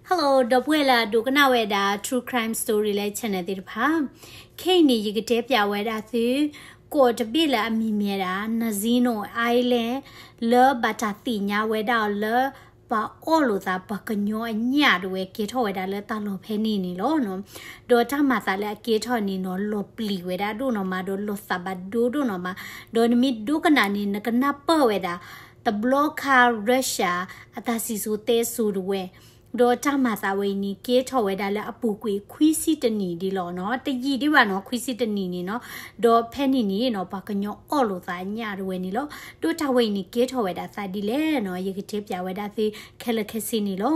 Hello ဒီပုၢ်ဝဲၢ်လၢအဒိကနၣ်ဝဲဒၣ် True Crime Story လၢ channel သ့ၣ်တဖၣ်, ခဲအံၤန့ၣ် ယကတဲပၠးဝဲဒၣ်သု ကိးတဘ့ၣ်လၢအမံၤမ့ၢ်ဝဲဒၣ် Nazino Island လၢဘၣ်တၢ်သ့ၣ်ညါဝဲဒၣ်အီၤလၢ ပှၤအီၣ်လိာ်သးပှၤကညီအညၣ်တဝဲ ကဲထီၣ်ဝဲဒၣ်လၢတၢ်လီၢ်ဖဲန့ၣ်န့ၣ်လီၤ. ဒီးတၢ်မၤသးလၢအကဲထီၣ်န့ၣ်နီၤ လီၤပျံၤဝဲဒၣ်ဒိၣ်နီၢ်မး ဒီးလီၤသးဘၣ်ဒိဒိၣ်နီၢ်မး, ဒီးနမ့ၢ်ဒိကနၣ်န့ၣ် နကနၢ်ပၢၢ်ဝဲဒၣ် တဘျီခါ Russia အတၢ်စံၣ်စိၤတဲစိၤတဝဲ, ဒီးတၢ်မၤသးဝဲအံၤန့ၣ် ကဲထီၣ်ဝဲဒၣ်လၢအပူၤကွံာ်ခွံဆံတနံၣ်ဒ်လီၤနီၤ, တယံာ်ဒံးဘၣ်နီၤ ခွံဆံတနံၣ်န့ၣ်နီၤ, ဒီးဖဲန့ၣ်န့ၣ်နီၤ ပှၤကညီအီၣ်လိာ်သးအညၣ်တဝဲန့ၣ်လီၤ. ဒီးတၢ်ဝဲအံၤန့ၣ် ကဲထီၣ်ဝဲဒၣ်သးဒ်လဲၣ်နီၤ ယကတဲပၠးဝဲဒၣ်သုခဲလၢာ်ခဲဆ့န့ၣ်လီၤ.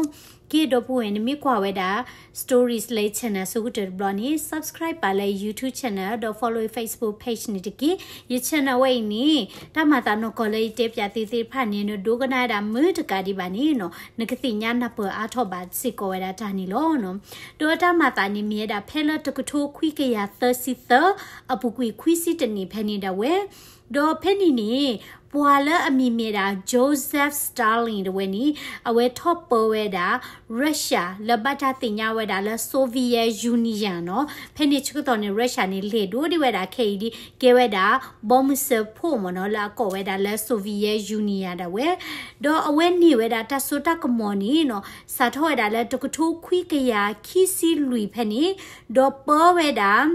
ကဲ ဒီပုၢ်ဝဲၢ် နမ့ၢ်ကွၢ်ဝဲဒၣ် stories လၢ channel အဆိကတၢၢ်တဘျီန့ၣ် subscribe ပာ်လၢ YouTube channel ဒီး follow Facebook page န့ၣ်တက့ၢ်. ယ channel ဝဲအံၤန့ၣ် တၢ်မၤသးနီၢ်ကီၢ်လၢယတဲပၠးသုသ့ၣ်တဖၣ်န့ၣ် နဒိကနၣ်ဝဲဒၣ်မုာ်တကးဒံးဘၣ်န့ၣ်နီၤ နကသ့ၣ်ညါနၢ်ပၢၢ်အါထီၣ်ဘၣ်စ့ၢ်ကီးဝဲဒၣ်တၢ်န့ၣ်လီၤ. ဒီးတၢ်မၤသးန့ၣ်မ့ၢ်ဝဲဒၣ်ဖဲလၢတကထိခွံကယၤသၢဆံသၢ အပူၤကွံာ်ခွံဆံတနံၣ်ဖဲန့ၣ်ဒၣ်ဝဲ, ဒီးဖဲန့ၣ်န့ၣ် ပှၤလၢအမံၤမ့ၢ်ဒၣ် Joseph Stalin တဝဲန့ၣ် အဝဲထီၣ်ပၢဝဲဒၣ် Russia လၢဘၣ်တၢ်သ့ၣ်ညါဝဲဒၣ်လၢ Soviet Union နီၤ. ဖဲန့ၣ်ဆၢကတီၢ်န့ၣ် Russia န့ၣ် လဲၤဒိးဒံးဝဲဒၣ်ခဲအံၤဒ် ကဲဝဲဒၣ် ဘီမုၢ်စၢဖှိၣ်မ့ၢ်နီၤ လၢအကိးဝဲဒၣ်လၢ Soviet Union ဒၣ်ဝဲ, ဒီးအဝဲန့ၢ်ဝဲဒၣ်တၢ်စိတၢ်ကမီၤန့ၣ်နီၤ စးထီၣ်ဝဲဒၣ်လၢတကထိခွံကယၤခံဆံလွံၢ်ဖဲန့ၣ်, ဒီးပၢဝဲဒၣ်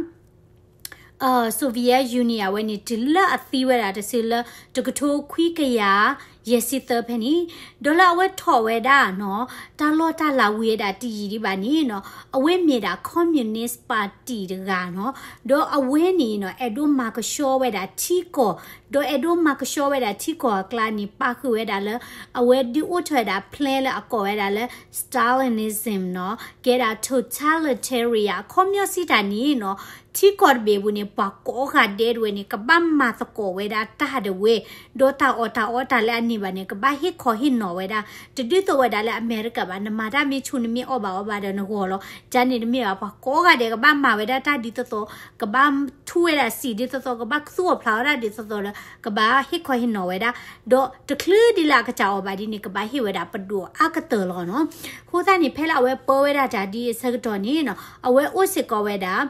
Soviet Union အဝဲန့ၣ် တုၤလၢအသံဝဲဒၣ်တစုလၢ တကထိခွံကယၤယဲၢ်ဆံသၢဖဲန့ၣ်, ဒီးလၢအဝဲထီၣ်ဝဲဒၣ်နီၤ တၢ်လီၢ်တၢ်လၤဝံၤဝဲဒၣ်တယံာ်ဒံးဘၣ်န့ၣ်နီၤ အဝဲမ့ၢ်ဒၣ် Communist Party တဂၤနီၤ, ဒီးအဝဲန့ၣ်နီၤ အဲၣ်ဒိးမၤကဆှီဝဲဒၣ်ထံကီၢ်, ဒီးအဲၣ်ဒိးမၤကဆှီဝဲဒၣ်ထံကီၢ်အကျါန့ၣ် ပာ်ဃုာ်ဝဲဒၣ်လၢ အဝဲဒုးအိၣ်ထီၣ်ဝဲဒၣ် plan လၢအကိးဝဲဒၣ်လၢ Stalinism နီၤ, ကဲဒၣ် totalitarian အခီပညီစံးတၢ်န့ၣ်နီၤ ထံကီၢ်တဘ့ၣ်ပူၤန့ၣ် ပှၤကိးဂၤဒဲးတဝဲန့ၣ် ကဘၣ်မၤသကိးဝဲဒၣ်တၢ်တဝဲ, ဒီးတၢ်အီၣ်တၢ်အီတၢ်လၢအန့ၢ်ဘၣ်န့ၣ် ကဘၣ်ဟ့ၣ်ခီဟ့ၣ်နီၤဝဲဒၣ်, တဒ်သိးဝဲဒၣ်လၢအမဲရကၤဘၣ်, နမၤတၢ်မ့ၢ်ဆူၣ် နမ့ၢ်အီၣ်ဘၣ်အီဘၣ်ဒီးနဂီၢ်လီၤ. ကန့ၣ်တမ့ၢ်ဘၣ်, ပှၤကိးဂၤဒဲးကဘၣ်မၤဝဲဒၣ်တၢ်ဒ်သိးသိး, ကဘၣ်ထူဝဲဒၣ်စံာ်ဒ်သိးသိး, ကဘၣ်သူၣ်အီၣ်ဖျးအီၣ်တၢ်ဒ်သိးသိးဒီး ကဘၣ်ဟ့ၣ်ခီဟ့ၣ်နီၤဝဲဒၣ်, ဒီးတချုးဒ်လၢအကစၢ်အီၣ်ဘၣ်ဒ်န့ၣ် ကဘၣ်ဟ့ၣ်ဝဲဒၣ်ပဒိၣ်အါကတၢၢ်လီၤနီၤ. အဃိသတးန့ၣ် ဖဲလၢအဝဲပၢဝဲဒၣ်တၢ်ဒ်အံၤအဆၢကတီၢ်န့ၣ်နီၤ အဝဲအိၣ်စ့ၢ်ကီးဝဲဒၣ်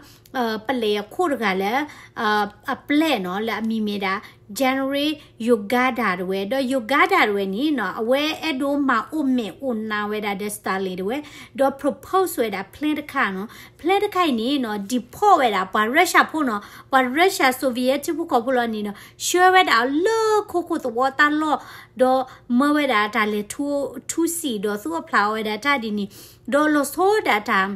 ပလံးအခိၣ်တဂၤလၢ အပျဲၢ်နီၤ လၢအမံၤမ့ၢ်ဒၣ် General Yogada တဝဲ, ဒီး Yogada တဝဲန့ၣ်နီၤ အဝဲအဲၣ်ဒိးမၤအိၣ်မဲာ်အိၣ်နါဝဲဒၣ်ဒီး Stalin တဝဲ, ဒီး propose ဝဲဒၣ် plan တခါနီၤ, plan တခါအံၤန့ၣ်နီၤ deport ဝဲဒၣ်ပှၤ Russia ဖိနီၤ, ပှၤ Russia Soviet ထံဖိကီၢ်ဖိလီၤန့ၣ်နီၤ ဆှၢဝဲဒၣ်လၢခိခိၣ်သဝီတၢ်လီၢ်, ဒီးမၢဝဲဒၣ်တၢ်လဲၤထူစံာ်ဒီးသူၣ်အီၣ်ဖျးအီၣ်ဝဲဒၣ်တၢ်ဒ်န့ၣ်, ဒီးလီၤဆီဒၣ်တၢ်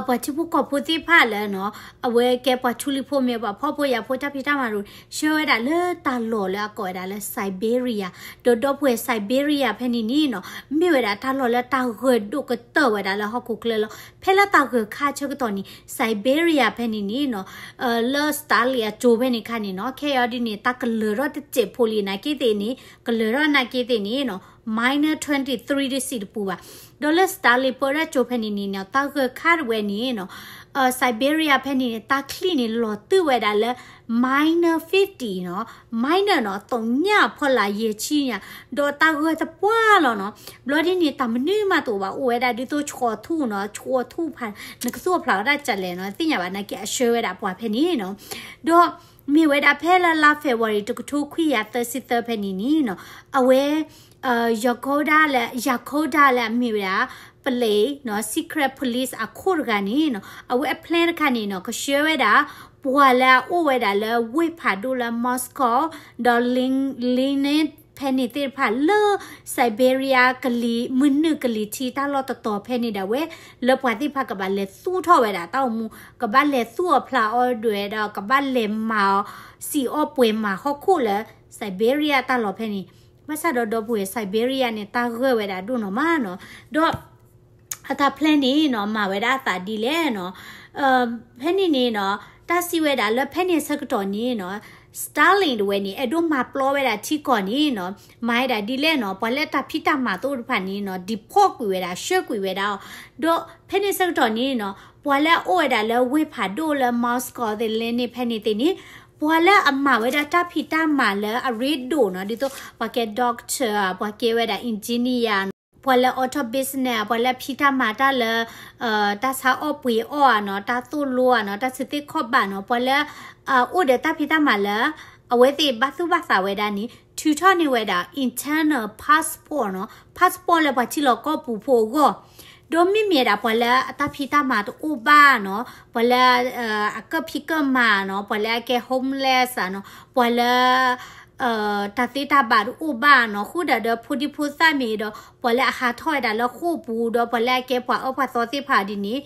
ပှၤထံဖိကီၢ်ဖိသ့ၣ်တဖၣ်လၢနီၤ အဝဲကဲပှၤထူလံၤဖိမ့ၢ်ပှၤဖှီၣ်ဖိယာ်ဖိတၢ်ဖံးတၢ်မၤတဝဲ ဆှၢဝဲဒၣ်လၢတၢ်လီၢ်လၢအကိးဝဲဒၣ်လၢ Siberia, ဒီးဒီပုၢ်ဝဲၢ် Siberia ဖဲန့ၣ်န့ၣ်နီၤ မ့ၢ်ဝဲဒၣ်တၢ်လီၢ်လၢတၢ်ဂၢၢ်ဒိၣ်ကတၢၢ်ဝဲဒၣ်လၢဟီၣ်ခိၣ်ချၢလီၤ. ဖဲလၢတၢ်ဂၢၢ်ခါဆၢကတီၢ်န့ၣ် Siberia ဖဲန့ၣ်န့ၣ်နီၤ လၢ Stalin အစိၤဖဲန့ၣ်ခါန့ၣ်နီၤ ခဲအံၤဒ်န့ၣ် တၢ်ကလၢၤထီၣ်တစဲးဖိလံနာ်က့သ့ၣ်န့ၣ် ကလၢၤထီၣ်နာ်က့သ့ၣ်န့ၣ်နီၤ minus twenty three တစံးတပူၤဘၣ်. ဒီးလၢ Stalin ပၢတၢ်စိၤဖဲန့ၣ်န့ၣ်နီၤ တၢ်ဂၢၢ်ခါတဝဲန့ၣ်နီၤ Siberia ဖဲန့ၣ်န့ၣ် တၢ်ချံန့ၣ်လီၤတုၤဝဲဒၣ်လၢ minus fifty နီၤ, minus နီၤ သုးညၣ်ဖီလာ်ယဲၢ်ဆံညါ, ဒီးတၢ်ဂၢၢ်တပှၢ်လီၤနီၤ. ဘျီဒ်န့ၣ် တၢ်မနုၤမးတအိၣ်ဘၣ် အိၣ်ဝဲဒၣ်ဒ်သိးဆှီၣ်ထူၣ်နီၤ, ဆှီၣ်ထူၣ်ဖး နကသူၣ်အဖျးဝဲဒၣ်ကလဲၣ်နီၤ သ့ၣ်ညါဘၣ် နာ်က့အဆှၢဝဲဒၣ်ပှၤဖဲန့ၣ်နီၤ. ဒီးမ့ၢ်ဝဲဒၣ်ဖဲလၢလါ February တကထိခွံကယၤသၢဆံသၢဖဲန့ၣ်န့ၣ်နီၤ အဝဲ Yakoda လၢ Yakoda လၢအမ့ၢ်ဝဲဒၣ် ပလံးနီၤ secret police အခိၣ်တဂၤန့ၣ်နီၤ အဝဲအ plan တခါန့ၣ်နီၤ ကဆှၢဝဲဒၣ် ပှၤလၢအအိၣ်ဝဲဒၣ်လၢဝ့ၢ်ဖးဒိၣ်လၢ Moscow ဒီး Lenin ဖဲန့ၣ်သ့ၣ်တဖၣ်လၢ Siberia ကလံၤ မုၢ်နုာ်ကလံၤထံးတၢ်လီၢ်တတီၤဖဲန့ၣ်ဒၣ်ဝဲ လၢပှၤသ့ၣ်တဖၣ်ကဘၣ်လဲၤသူၣ်ထီၣ်ဝဲဒၣ်တၢ်အိၣ်မူ ကဘၣ်လဲၤသူၣ်အီၣ်ဖျးအီၣ်ဒွဲၣ်ဒီး ကဘၣ်လဲၤမၤအီၤ စံၣ်အီၣ်ပှဲၤမၤဟီၣ်ခိၣ်လၢ Siberia တၢ်လီၢ်ဖဲန့ၣ် ဘၣ်ဆၣ်ဒီးဒီပုၢ်ဝဲၢ် Siberia န့ၣ် တၢ်ဂၢၢ်ဝဲဒၣ်ဒိၣ်နီၢ်မးနီၤ. ဒီး အတၢ် plan န့ၣ်နီၤ မၤဝဲဒၣ်အသးဒ်လဲၣ်နီၤ. ဖဲန့ၣ်န့ၣ်နီၤ တၢ်စံးဝဲဒၣ်လၢဖဲန့ၣ်ဆၢကတီၢ်န့ၣ်နီၤ Stalin တဝဲန့ၣ် အဲၣ်ဒိးမၤပျီဝဲဒၣ်ထံကီၢ်န့ၣ်နီၤ မၤဝဲဒၣ်ဒ်လဲၣ်နီၤ ပှၤလၢတၢ်ဖံးတၢ်မၤတအိၣ်တဖၣ်န့ၣ်နီၤ deport ကွံာ်ဝဲဒၣ် ဆှၢကွံာ်ဝဲဒၣ်အီၤ. ဒီးဖဲန့ၣ်ဆၢကတီၢ်န့ၣ်နီၤ ပှၤလၢအအိၣ်ဝဲဒၣ်လၢဝ့ၢ်ဖးဒိၣ်လၢ Moscow သ့ၣ် Lenin ဖဲန့ၣ်သ့ၣ်န့ၣ် ပှၤလၢအမၤဝဲဒၣ်တၢ်ဖံးတၢ်မၤလၢအရ့ဒိၣ်နီၤ ဒ်သိး ပှၤကဲ doctor ပှၤကဲဝဲဒၣ် engineer နီၤ ပှၤလၢ auto business ပှၤလၢအဖံးတၢ်မၤတၢ်လၢ တၢ်ဆါအီၣ်ပှ့ၤအီၣ်ဧါနီၤ, တၢ်သိၣ်လိဧါနီၤ, တၢ်ဆူးသ့ၣ်ခီၣ်ဘၣ်နီၤ, ပှၤလၢ အိၣ်ဒီးတၢ်ဖံးတၢ်မၤလၢ အဝဲသ့ၣ်ဘၣ်သူၣ်ဘၣ်သးဝဲဒၣ်န့ၣ် ထုးထီၣ်န့ၢ်ဝဲဒၣ် internal passport နီၤ, passport လၢပှၤထံလီၤကီၢ်ပူၤဖိအဂီၢ်, ဒီးမ့မ့ၢ်ဒၣ်ပှၤလၢအတၢ်ဖံးတၢ်မၤတအိၣ်ဘၣ်နီၤ, ပှၤလၢ အကၢၣ်ဖံးကၢၣ်မၤနီၤ, ပှၤလၢအကဲ homeless ဧါနီၤ, ပှၤလၢ တၢ်သ့တၢ်ဘၣ်တအိၣ်ဘၣ်နီၤ, ဃုာ်ဒီးဒီးဖိဒံဖိသၣ်မ့ၢ်ဒီး ပှၤလၢအဟးထီၣ်ဝဲဒၣ်လၢဃိာ်ပူၤ ဒီးပှၤလၢအကဲပှၤအၢပှၤသီသ့ၣ်တဖၣ်ဒ်န့ၣ်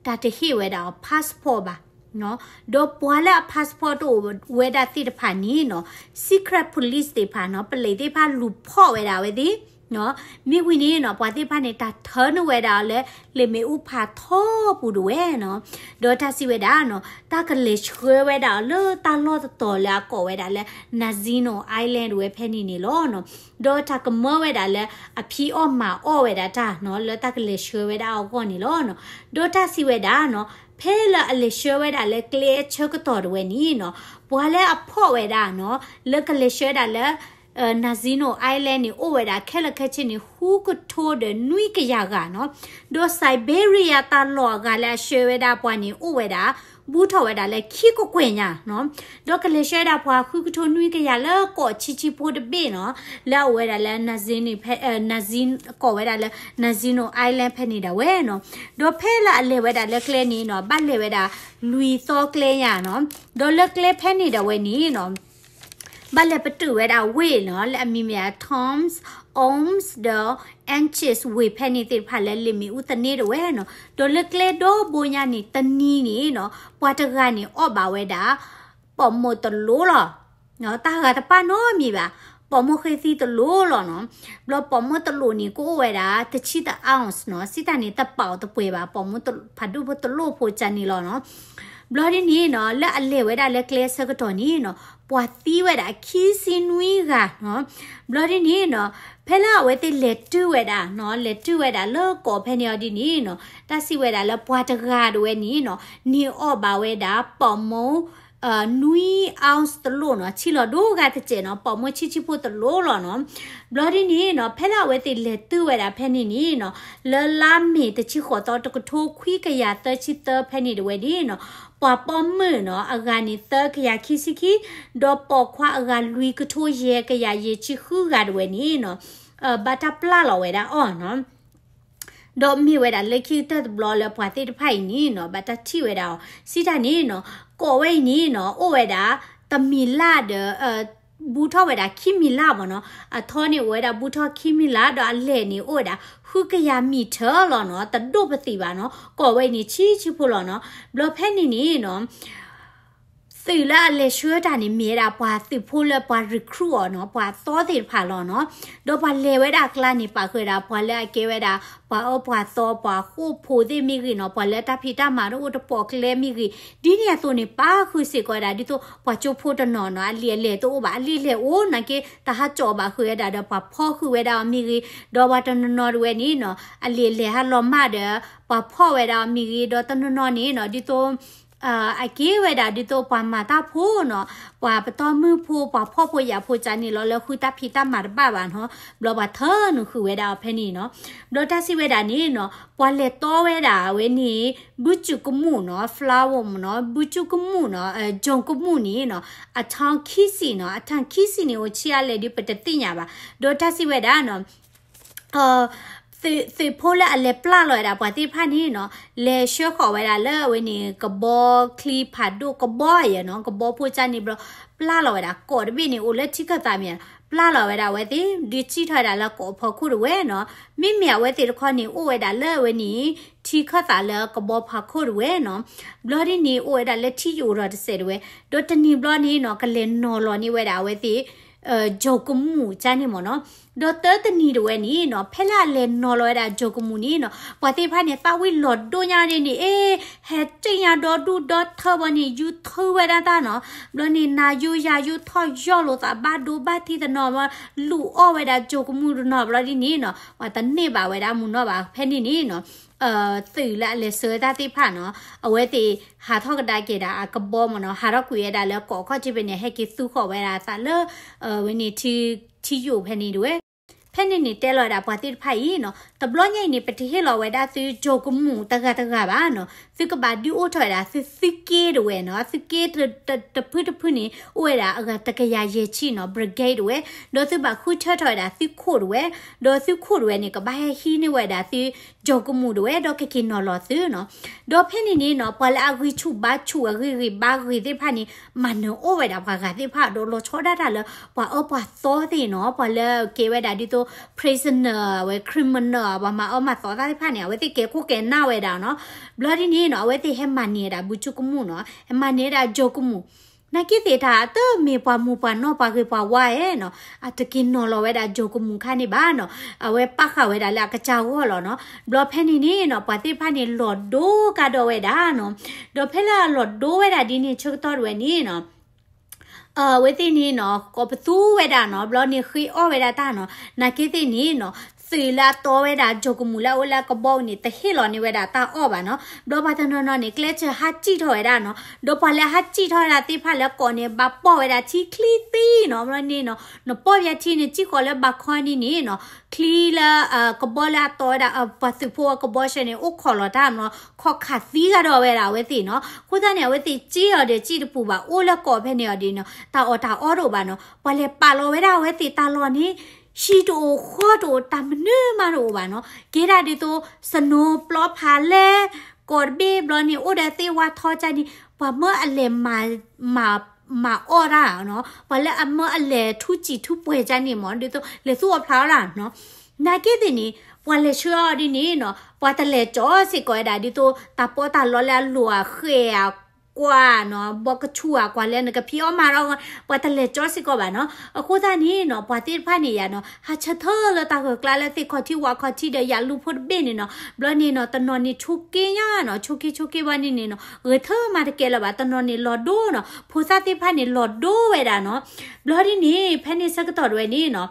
တၢ်တဟ့ၣ်ဝဲဒၣ်အီၤ passport ဘၣ်. ဒီးပှၤလၢအ passport တအိၣ်ဝဲဒၣ်သ့ၣ်တဖၣ်န့ၣ်နီၤ, secret police သ့ၣ်တဖၣ်နီၤ, ပလံးသ့ၣ်တဖၣ်လူၤဖီၣ်ဝဲဒၣ်အဝဲသ့ၣ် မ့ၢ်ဝံၤန့ၣ်နီၤ ပှၤသ့ၣ်တဖၣ်န့ၣ် တၢ်ထၢနုာ်ဝဲဒၣ်အီၤလၢ လ့ၣ်မ့ၣ်အူဖးထီပူၤဒၣ်ဝဲနီၤ, ဒီးတၢ်စံးဝဲဒၣ်နီၤ တၢ်ကလဲၤဆှၢဝဲဒၣ်အီၤလၢတၢ်လီၢ်တတီၤလၢအကိးဝဲဒၣ်လၢ Nazino Island ဒၣ်ဝဲဖဲန့ၣ်န့ၣ်လီၤနီၤ, ဒီးတၢ်ကမၢဝဲဒၣ်လၢအဖံးအီၣ်မၤအီၣ်ဝဲဒၣ်တၢ်နီၤ လၢတၢ်ကလဲၤဆှၢဝဲဒၣ်အဂီၢ်န့ၣ်လီၤနီၤ, ဒီးတၢ်စံးဝဲဒၣ်နီၤ ဖဲလၢအလဲၤဆှၢဝဲဒၣ်လၢကျဲဆၢကတီၢ်ဒၣ်ဝဲန့ၣ်နီၤ ပှၤလၢအဖီၣ်ဝဲဒၣ်နီၤ လၢကလဲၤဆှၢဝဲဒၣ်လၢ Nazino Island န့ၣ် အိၣ်ဝဲဒၣ်ခဲလၢာ်ခဲဆ့န့ၣ် ဃုကထိဒီးနွံကယၤဂၤနီၤ, ဒီး Siberia တၢ်လီၢ်အဂၤလၢအဆှၢဝဲဒၣ်ပှၤန့ၣ် အိၣ်ဝဲဒၣ် ဘူးထီၣ်ဝဲဒၣ်လၢခံကကွဲၢ်ညါနီၤ, ဒီးကလဲၤဆှၢဝဲဒၣ်ပှၤဃုကထိနွံကယၤလၢကီၢ်ဆံးဆံးဖိတဘ့ၣ်နီၤ, လၢအအိၣ်ဝဲဒၣ်လၢ Nazino ဖဲ Nazino ကိးဝဲဒၣ်လၢ Nazino Island ဖဲန့ၣ်ဒၣ်ဝဲနီၤ, ဒီးဖဲလၢအလဲၤဝဲဒၣ်လၢကျဲန့ၣ်နီၤ ဘၣ်လဲၤဝဲဒၣ်လွံၢ်သီကျဲညါနီၤ, ဒီးလၢကျဲဖဲန့ၣ်ဒၣ်ဝဲန့ၣ်နီၤ ဘၣ်လဲၤပတုာ်ဝဲဒၣ်ဝ့ၢ်နီၤ လၢအမံၤမ့ၢ် Toms, Oms ဒီး Anchises ဝ့ၢ်ဖဲန့ၣ်သ့ၣ်တဖၣ်လၢလ့ၣ်မ့ၣ်အူသန့တဝဲနီၤ, ဒီးလၢကျဲဒီဘိညါန့ၣ် တနံၤန့ၣ်နီၤ ပှၤတဂၤန့ၣ်အီၣ်ဘၣ်ဝဲဒၣ် ပိာ်မိၢ်တလိၣ်လီၤ. တၢ်ဂၤတပာ်နီတမံၤဘၣ်, ပိာ်မိၢ်ဃ့သံတလိၣ်လီၤနီၤ. ဘျီပိာ်မိၢ်တလိၣ်န့ၣ် ကအိၣ်ဝဲဒၣ် တဆံတ ounce နီၤ, စံးတၢ်န့ၣ် တပာ်အီၤတပှဲၤဘၣ်, ပိာ်မိၢ်ဖးဒိၣ်ဖိတလိၣ်ဖိကန့ၣ်လီၤနီၤ. ဘျီဒ်န့ၣ်နီၤ လၢအလဲၤဝဲဒၣ်လၢကျဲဆၢကတီၢ်န့ၣ်နီၤ ပှၤသံဝဲဒၣ်ခံဆံနွံဂၤနီၤ. ဘျီဒ်န့ၣ်နီၤ ဖဲလၢအဝဲသ့ၣ်လဲၤတုၤဝဲဒၣ်နီၤ လဲၤတုၤဝဲဒၣ်လၢကီၢ်ဖဲန့ၣ်အီၤဒ်န့ၣ်နီၤ တၢ်စံးဝဲဒၣ်လၢပှၤတဂၤဒၣ်ဝဲန့ၣ်နီၤ န့ၢ်အီၣ်ဘၣ်ဝဲဒၣ် ပိာ်မိၢ် နွံ ounce တလိၣ်နီၤ, ဆံးလီၤဒိဂၤတစဲးနီၤ, ပိာ်မိၢ်ဆံးဆံးဖိတလိၣ်လီၤနီၤ. ဘျီဒ်န့ၣ်နီၤ ဖဲလၢအဝဲသ့ၣ်လဲၤတုၤဝဲဒၣ်ဖဲန့ၣ်န့ၣ်နီၤ လၢလါမ့ၤတဆံဃိးသီ တကထိခွံကယၤသၢဆံသၢဖဲန့ၣ်ဒၣ်ဝဲန့ၣ်နီၤ ပှၤပိာ်မုၣ်နီၤ အဂၤန့ၣ်သၢကယၤခံဆံခံ, ဒီးပိာ်ခွါအဂၤလွံၢ်ကထိယဲၢ်ကယၤယဲၢ်ဆံဃုဂၤဒၣ်ဝဲန့ၣ်နီၤ ဘၣ်တၢ်ပျၢ်လီၤဝဲဒၣ်အီၤနီၤ. ဒီးမ့ၢ်ဝဲဒၣ်လၢခံကတၢၢ်တဘျီလၢပှၤသ့ၣ်တဖၣ်အံၤန့ၣ်နီၤ ဘၣ်တၢ်ထံၣ်ဝဲဒၣ်အီၤ စံးတၢ်န့ၣ်နီၤ ကီၢ်ဝဲအံၤန့ၣ်နီၤ အိၣ်ဝဲဒၣ် တမံၤလၢ်ဒီး ဘူးထီၣ်ဝဲဒၣ်ခံမံၤလၢ်မ့ၢ်နီၤ, အထီန့ၣ်အိၣ်ဝဲဒၣ်ဘူးထီၣ်ခံမံၤလၢ် ဒီးအလဲၢ်န့ၣ်အိၣ်ဝဲဒၣ် ဃုကယၤမံၤထၢၣ်လီၤနီၤ, တဒိၣ်ပသံးဘၣ်နီၤ, ကီၢ်ဝဲအံၤန့ၣ်ဆံးဆံးဖိလီၤနီၤ. ဘျီဖဲန့ၣ်န့ၣ်နီၤ သုးလၢအလဲၤဆှၢတၢ်န့ၣ် မ့ၢ်ဝဲဒၣ်ပှၤသုးဖိလၢပှၤ recruit အီၤနီၤ, ပှၤသီသ့ၣ်တဖၣ်လီၤနီၤ. ဒီးပှၤလဲၤဝဲဒၣ်အကျါန့ၣ် ပာ်ဃုာ်ဝဲဒၣ် ပှၤလၢအကဲဝဲဒၣ် ပှၤအၢပှၤသီ ပှၤဃိာ်ဖိသ့ၣ်မ့ၢ်ဂ့ၤနီၤ, ပှၤလၢတၢ်ဖံးတၢ်မၤတအိၣ်တပိာ်ကျဲမ့ၢ်ဂ့ၤ, ဒ်န့ၣ်အသိးန့ၣ် ပာ်ဃုာ်စ့ၢ်ကီးဝဲဒၣ် ဒ်သိးပှၤကၠိဖိတနီၤနီၤ အလံာ်အလဲၢ်တအိၣ်ဘၣ်, အလံာ်အလဲၢ်အိၣ်နာ်က့ တဟးကၠီၣ်ဘၣ်ဃုာ်ဝဲဒၣ်ဒီး ပှၤဖီၣ်ဃုာ်ဝဲဒၣ်အီၤမ့ၢ်ဂ့ၤ, ဒီးပှၤတနီၤနီၤတဝဲန့ၣ်နီၤ အလံာ်အလဲၢ်ဟးလီၤမၢ်ဒီး ပှၤဖီၣ်ဝဲဒၣ်အီၤမ့ၢ်ဂ့ၤ, ဒီးတနီၤနီၤန့ၣ်နီၤ ဒ်သိး အက့ၤဝဲဒၣ်ဒ်သိးပှၤမၤတၢ်ဖိနီၤ, ပှၤပတီၢ်မုၢ်ဖိ ပှၤဖှီၣ်ဖိယာ်ဖိကၢ်န့ၣ်လီၤ လၢဃုတၢ်ဖံးတၢ်မၤတဘၣ်ဘၣ်နီၤ, ဘျီပှၤထၢနုာ်ဃုာ်ဝဲဒၣ်အီၤဖဲန့ၣ်နီၤ. ဘျီတၢ်စံးဝဲဒၣ်န့ၣ်နီၤ ပှၤလဲၤတီဝဲဒၣ်ဝဲန့ၣ် ဘုကၠူကမူၣ်နီၤ flower မ့ၢ်နီၤ ဘုကၠူကမူၣ်နီၤ ကၠိကမူၣ်န့ၣ်နီၤ အထီခံဆံနီၤ အထီခံဆံန့ၣ် အိၣ်ဆံးအါလဲၣ်ဒ်ပတသ့ၣ်ညါဘၣ်. ဒီးတၢ်စံးဝဲဒၣ်နီၤ သုးဖိလၢအလဲၤပျၢ်လီၤဝဲဒၣ်ပှၤသ့ၣ်တဖၣ်န့ၣ်နီၤ လဲၤဆှၢဃီၤဝဲဒၣ်လၢအဝဲန့ၣ် ကဘီချံဖးဒိၣ် ကဘီယဲၢ်နီၤ ကဘီဖိကၢ်န့ၣ်ဘျီ ပျၢ်လီၤဝဲဒၣ် ကီးတဘ့ၣ်န့ၣ် အိၣ်လၢထံခၢၣ်သးမ့ၢ် ပျၢ်လီၤဝဲဒၣ်အဝဲသ့ၣ် ဒုးစံၣ်ထီၣ်ဝဲဒၣ်လၢကီးဖီခိၣ်တဝဲနီၤ. မ့မ့ၢ်အဝဲသ့ၣ်တခီန့ၣ် အိၣ်ဝဲဒၣ်လၢအဝဲန့ၣ် ထံခၢၣ်သးလၢကဘီဖီခိၣ်တဝဲနီၤ. ဘျီဒ်န့ၣ် အိၣ်ဝဲဒၣ်လၢထံယိာ်ဒီးတစဲးတဝဲ ဒီးတနံၤဘျီန့ၣ်နီၤ ကလဲၤနီၤလီၤန့ၢ်ဝဲဒၣ်အဝဲသ့ၣ် ကၠိကမူၣ်ကၢ်န့ၣ်မ့ၢ်နီၤ. ဒီးတၢတနံၤတဝဲန့ၣ်နီၤ ဖဲလၢအလဲၤနီၤလီၤဝဲဒၣ်ကၠိကမူၣ်န့ၣ်နီၤ ပှၤသ့ၣ်တဖၣ်န့ၣ် သးဝံၣ်လီၤဒိၣ်ညါဒ်န့ၣ် အ့ ဟဲတ့ၢ်ညါဒီဒူၣ်ဒီထၢဘီန့ၣ် ယူၤထုဝဲဒၣ်တၢ်နီၤ. ဘျီန့ၣ် နၤယူၤယၤယူၤထီၣ်ယီၢ်လိာ်သးဘၣ်ဒိဘၣ်ထံးတနီၤ လူၤအီၣ်ဝဲဒၣ်ကၠိကမူၣ်တနီၤ ဘျီဒ်န့ၣ်နီၤ ပှၤတန့ၢ်ဘၣ်ဝဲဒၣ်မုၢ်နီၤဘၣ် ဖဲန့ၣ်န့ၣ်နီၤ သုးလၢအလဲၤဆှၢတၢ်သ့ၣ်တဖၣ်နီၤ အဝဲသ့ၣ်ဟးထီၣ်ကဒါက့ၤဒၣ်အကဘီမ့ၢ်နီၤ ဟးထီၣ်ကွံာ်ဝဲဒၣ်လၢကီးခီၣ်ထံးဖဲန့ၣ် ဟဲက့ၤသူဃီၤဝဲဒၣ်အသးလၢ ဝဲန့ၣ်ထံယိာ်ဖဲန့ၣ်တဝဲ. ဖဲန့ၣ်န့ၣ် တဲလီၤဝဲဒၣ်ပှၤသ့ၣ်တဖၣ်အံၤနီၤ, တဘျီညါအံၤန့ၣ် ပတဟ့ၣ်လီၤဝဲဒၣ်သု ကၠိၤကမူၣ် တဂၤတဂၤဘၣ်နီၤ, သုကဘၣ်ဒုးအိၣ်ထီၣ်ဝဲဒၣ်သု သုးက့တဝဲနီၤ, သုးက့တ တ တဖုတဖုန့ၣ် အိၣ်ဝဲဒၣ်အဂၤတကယၤယဲၢ်ဆံနီၤ, brigade တဝဲ, ဒီးသုဘၣ်ဃုထၢထီၣ်ဝဲဒၣ်သုခိၣ်တဝဲ, ဒီးသုခိၣ်တဝဲန့ၣ် ကဘၣ်ဟဲဟံးန့ၢ်ဝဲဒၣ်သု ကၠိၤကမူၣ်တဝဲ ဒီးကက့ၤနီၤလီၤသုနီၤ. ဒီးဖဲန့ၣ်န့ၣ်နီၤ, ပှၤလၢအဂံၢ်ဆူၣ်ဘါဆူၣ် အဂံၢ်ဂ့ၤဘါဂ့ၤသ့ၣ်တဖၣ်န့ၣ် မၤနၢၤအီၣ်ဝဲဒၣ်ပှၤဂၤသ့ၣ်တဖၣ် ဒီးလီၤဆီဒၣ်တၢ်လၢ ပှၤအၢပှၤသီသ့ၣ်နီၤ, ပှၤလၢကဲဝဲဒၣ်ဒ်သိး prisoner ဝဲ criminal ပှၤမၤအၢမၤသီတၢ်သ့ၣ်တဖၣ်န့ၣ် အဝဲသ့ၣ်ကဲခိၣ်ကဲနၢ်ဝဲဒၣ်နီၤ. ဘျီဒ်န့ၣ်နီၤ အဝဲသ့ၣ်ဟဲမၤန့ၢ်ဝဲဒၣ် ဘူးကၠိၤကမူၣ်နီၤ, ဟဲမၤန့ၢ်ဝဲဒၣ် ကၠိၤကမူၣ်, နာ်က့သ့ၣ်တၢ် အတမ့ၢ်ပှၤမူးပှၤနီၢ် ပှၤဂ့ၤပှၤဝါဧါနီၤ, အတက့ၤနီၤလီၤဝဲဒၣ် ကၠိၤကမူၣ်ခါန့ၣ်ဘၣ်နီၤ, အဝဲပာ်ဃာ်ဝဲဒၣ်လၢအကစၢ်ဂီၢ်လီၤနီၤ. ဘျီဖဲန့ၣ်န့ၣ်နီၤ ပှၤသ့ၣ်တဖၣ်န့ၣ် လီၤဒိကါဒီးဝဲဒၣ်နီၤ. ဒီးဖဲလၢအလီၤဒိဝဲဒၣ်ဒ်န့ၣ်ဆၢကတီၢ်တဝဲန့ၣ်နီၤ အဝဲသ့ၣ်န့ၣ်နီၤ ကိးပသူဝဲဒၣ်နီၤ, ဘျီန့ၣ်ဃ့အီၣ်ဝဲဒၣ်တၢ်နီၤ, နာ်က့သ့ၣ်န့ၣ်နီၤ သုးလၢအတီဝဲဒၣ် ကၠိၤကမူၣ်လၢအအိၣ်လၢကဘီအူန့ၣ် တဟ့ၣ်လီၤန့ၢ်ဝဲဒၣ်တၢ်အီၣ်ဘၣ်နီၤ. ဘျီပှၤတနီၤနီၤန့ၣ် ကျဲးစၢးဟးစံၣ်ထီၣ်ဝဲဒၣ်နီၤ, ဒီးပှၤလၢအဟးစံၣ်ထီၣ်ဝဲဒၣ်သ့ၣ်တဖၣ်လၢကိးန့ၣ် ဘၣ်ပိာ်ဝဲဒၣ်ထံချံသံနီၤ. ဘျီန့ၣ်နီၤ နပိာ်ဝဲထံန့ၣ် စံၣ်ဃီၤလၢဘၣ်ခီန့ၣ်န့ၣ်နီၤ ချံလၢ ကဘီလၢအတီဝဲဒၣ် ပှၤသုးဖိအကဘီရှဲန့ၣ် အိၣ်ခိးလီၤတၢ်နီၤ, ခိးခးသံကဒီးဝဲဒၣ်အဝဲသ့ၣ်နီၤ. အဃိသတးန့ၣ် အဝဲသ့ၣ်စံၣ်အီၤဒီးစံၣ်တပူၤဘၣ် အိၣ်လၢကိးဖဲန့ၣ်အီၤဒီးနီၤ တၢ်အီၣ်တၢ်အီတအိၣ်ဘၣ်နီၤ. ပှၤလဲၤပာ်လီၤဝဲဒၣ်အဝဲသ့ၣ်တၢ်လီၢ်န့ၣ် ဟံၣ်တအိၣ်ဃီတအိၣ် တၢ်မနုၤမးတအိၣ်ဘၣ်နီၤ. ကဲဒၣ်ဒ်သိး စနိပျီဖးလဲၢ် ကိးတဘ့ၣ်ဘျီန့ၣ် အိၣ်ဒီးသ့ၣ်ဝါထီကၢ်န့ၣ် ပှၤမၢအလဲၤမၤ မၤ မၤအီၣ်တၢ်နီၤ, ပှၤလၢအမၢအလဲၤထူစံာ်ထူပှဲၤကၢ်န့ၣ်မ့ၢ် ဒ်သိးလဲၤသူၣ်အီၣ်ဖျးအီၣ်တၢ်နီၤ. နာ်က့သ့ၣ်န့ၣ် ပှၤလဲၤဆှၢအီၤဒ်န့ၣ်နီၤ ပှၤတလဲၤကၠီစ့ၢ်ကီးဝဲဒၣ် ဒ်သိးတၢ်ပီးတၢ်လီလၢအလိၤအဃဲၤအကွၢ်နီၤ ဘီကဆူၣ်အကွၢ်လၢနကဖံးအီၣ်မၤအီၣ် ပှၤတလဲၤကၠီစ့ၢ်ကီးဘၣ်နီၤ. အဃိသတးန့ၣ်နီၤ ပှၤသ့ၣ်တဖၣ်န့ၣ်ယၤနီၤ ဟးဆၢထၢၣ်လၢတၢ်ဂၢၢ်ကျါလၢသ့ၣ်ခီၣ်ထံးဝၣ်ခီၣ်ထံးဒီးယၤလူၤဖိတဘ့ၣ်န့ၣ်နီၤ. ဘျီန့ၣ်နီၤ တနီၤန့ၣ်ဆိးက့ညါနီၤ ဆိးက့ဆိးက့ဘၣ်န့ၣ်န့ၣ်နီၤ ဂဲၤထၢၣ်မးတကဲလၢၤဘၣ် တနီၤန့ၣ်လီၤဒိနီၤ ဖိသၣ်သ့ၣ်တဖၣ်န့ၣ်လီၤဒိဝဲဒၣ်နီၤ. ဘျီဒ်န့ၣ် ဖဲန့ၣ်ဆၢကတီၢ်တဝဲန့ၣ်နီၤ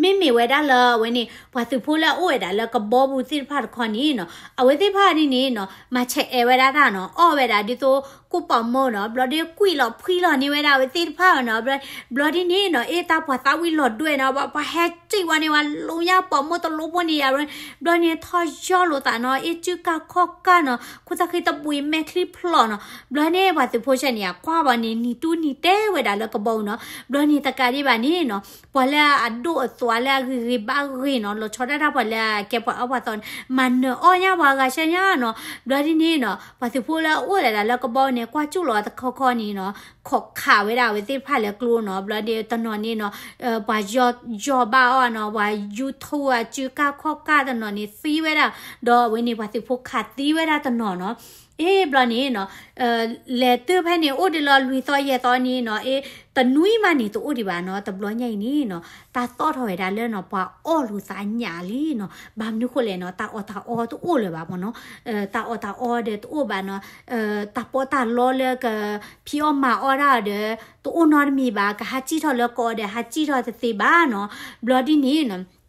မ့မ့ၢ်ဝဲဒၣ်လၢအဝဲန့ၣ် ပှၤသုးဖိလၢအအိၣ်ဝဲဒၣ်လၢကဘီပူၤသ့ၣ်တဖၣ်တခီန့ၣ်နီၤ အဝဲသ့ၣ်တဖၣ်ဒ်န့ၣ်နီၤ မၤဆဲးအဲၣ်ဝဲဒၣ်တၢ်နီၤ အီၣ်ဝဲဒၣ်ဒ်သိးကိၣ်ပီးမိၢ်နီၤ ဘျီဒ်ကွံာ်လီၤဖှံလီၤန့ၢ်ဝဲဒၣ်အဝဲသ့ၣ်တဖၣ်နီၤ ဘျီဒ်န့ၣ်နီၤ အ့ၣ်တၢ်ပှၤသးဝံၣ်လီၤဒွဲၣ်နီၤ ပှၤဟဲစံၣ်ဝဲန့ၢ်ဝဲလူညါပီးမိၢ်တလိဖိန့ၣ်ယၤ ဘျီန့ၣ်ထီၣ်ယီၢ်လိာ်သးနီၤ အ့ၣ်စုကၢ်ခီၣ်ကၢ်နီၤ ခိၣ်သၣ်ဃံတဘှံးမဲာ်ချံဖျိးနီၤ ဘျီန့ၣ်ပှၤသုးဖိဆဲန့ၣ် အကွၢ်ဘၣ်န့ၣ် နံၤတူၢ်နံၤတဲဝဲဒၣ်လၢကဘီပူၤနီၤ ဘျီန့ၣ်တကးဒံးဘၣ်န့ၣ်နီၤ ပှၤလၢအဒိၣ်အသွါလၢအဂ့ၤဂ့ၤဘၣ်ဂ့ၤနီၤ လီၤဆီဒၣ်တၢ်ပှၤလၢအကဲပှၤအၢပှၤသီန့ၣ် မၤနၢၤအီၣ်ညါပှၤဂၤဆဲညါနီၤ ဘျီဒ်န့ၣ်နီၤ ပှၤသုးဖိလၢအအိၣ်ဒၣ်လၢကဘီပူၤန့ၣ် ကွၢ်ကၠူၣ်လီၤတခီခီန့ၣ်နီၤ ခိးခးဝဲဒၣ်အဝဲသ့ၣ်တဖၣ်လၢကျိနီၤ ဘျီဒ်တနီၤန့ၣ်နီၤ ပှၤယီၢ်ယီၢ်ဘၣ်အီၤနီၤ ပှၤယူၤထူအစုကၢ်ခီၣ်ကၢ်တနီၤန့ၣ်သံဝဲဒၣ် ဒီးအဝဲန့ၣ်ပှၤသုးဖိခးသံဝဲဒၣ်တနီၤနီၤ အ့ၣ်ဘျီန့ၣ်နီၤ လဲၤတုၤဖဲန့ၣ်အိၣ်ဒံးလီၤလွံၢ်သီယဲၢ်သီန့ၣ်နီၤ အ့ၣ် တနွံမးန့ၣ်တအိၣ်ဒံးဘၣ်နီၤ တဘျီညါအံၤန့ၣ်နီၤ တၢ်သီၣ်ထီၣ်ဝဲဒၣ်လၢနီၤ ပှၤအီၣ်လိာ်သးညၣ်လံနီၤ ဘၣ်မနုၤဃိလဲၣ်နီၤ တၢ်အီၣ်တၢ်အီတအိၣ်လၢၤဘၣ်မ့ၢ်နီၤ တၢ်အီၣ်တၢ်အီဒီးတအိၣ်ဘၣ်နီၤ တၢ်ပီးတၢ်လီလၢကဖံးအီၣ်မၤအီၣ်ဒၣ်ဒီး တအိၣ်နီတမံၤဘၣ် ကဟးစံၣ်ထီၣ်လၢကိးဒီးဟးစံၣ်ထီၣ်တသ့ဘၣ်နီၤ ဘျီဒ်န့ၣ်နီၤ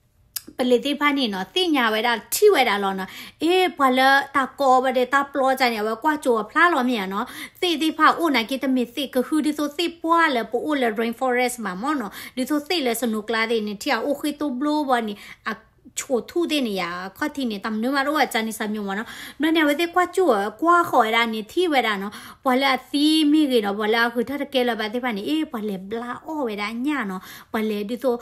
ပလံၤသ့ၣ်တဖၣ်န့ၣ်နီၤ သ့ၣ်ညါဝဲဒၣ်ထံၣ်ဝဲဒၣ်လီၤနီၤ အ့ၣ် ပှၤလၢတၢ်ကိးဝဲဒီးတၢ်ပျီကၢ်န့ၣ် အဝဲကွၢ်ကၠိအဖျါလီၤမ့ၢ်ဧါနီၤ သ့ၣ်သ့ၣ်တဖၣ်အိၣ်နာ်က့တမ့ၢ်သ့ၣ်ကဟု ဒ်သိးသ့ၣ်ပှၢ်လၢပအိၣ်လၢ rainforest မးမ့ၢ်နီၤ ဒ်သိးသ့ၣ်လၢ snow ကျါသ့ၣ်န့ၣ် ထံၣ်အအိၣ်ဃ့သိဘျိဘီန့ၣ် အဆိၣ်ထူၣ်သ့ၣ်န့ၣ်ယါ အခီၣ်ထံးန့ၣ် တၢ်မနုၤမးတအိၣ်အကၢန့ၣ်စၢ်မံၤမ့ၢ်နီၤ ဘျီန့ၣ် အဝဲသ့ၣ်ကွၢ်ကၠိ ကွၢ်ဃီၤဝဲဒၣ်န့ၣ် ထံၣ်ဝဲဒၣ်နီၤ ပှၤလၢအသံမ့ၢ်ဂ့ၤနီၤ ပှၤလၢအဂုၤထီၣ်တကဲလၢၤဘၣ်သ့ၣ်တဖၣ်န့ၣ် အ့ၣ် ပှၤလဲၤဘျါအီၣ်ဝဲဒၣ်အညၣ်နီၤ ပှၤလဲၤဒ်သိး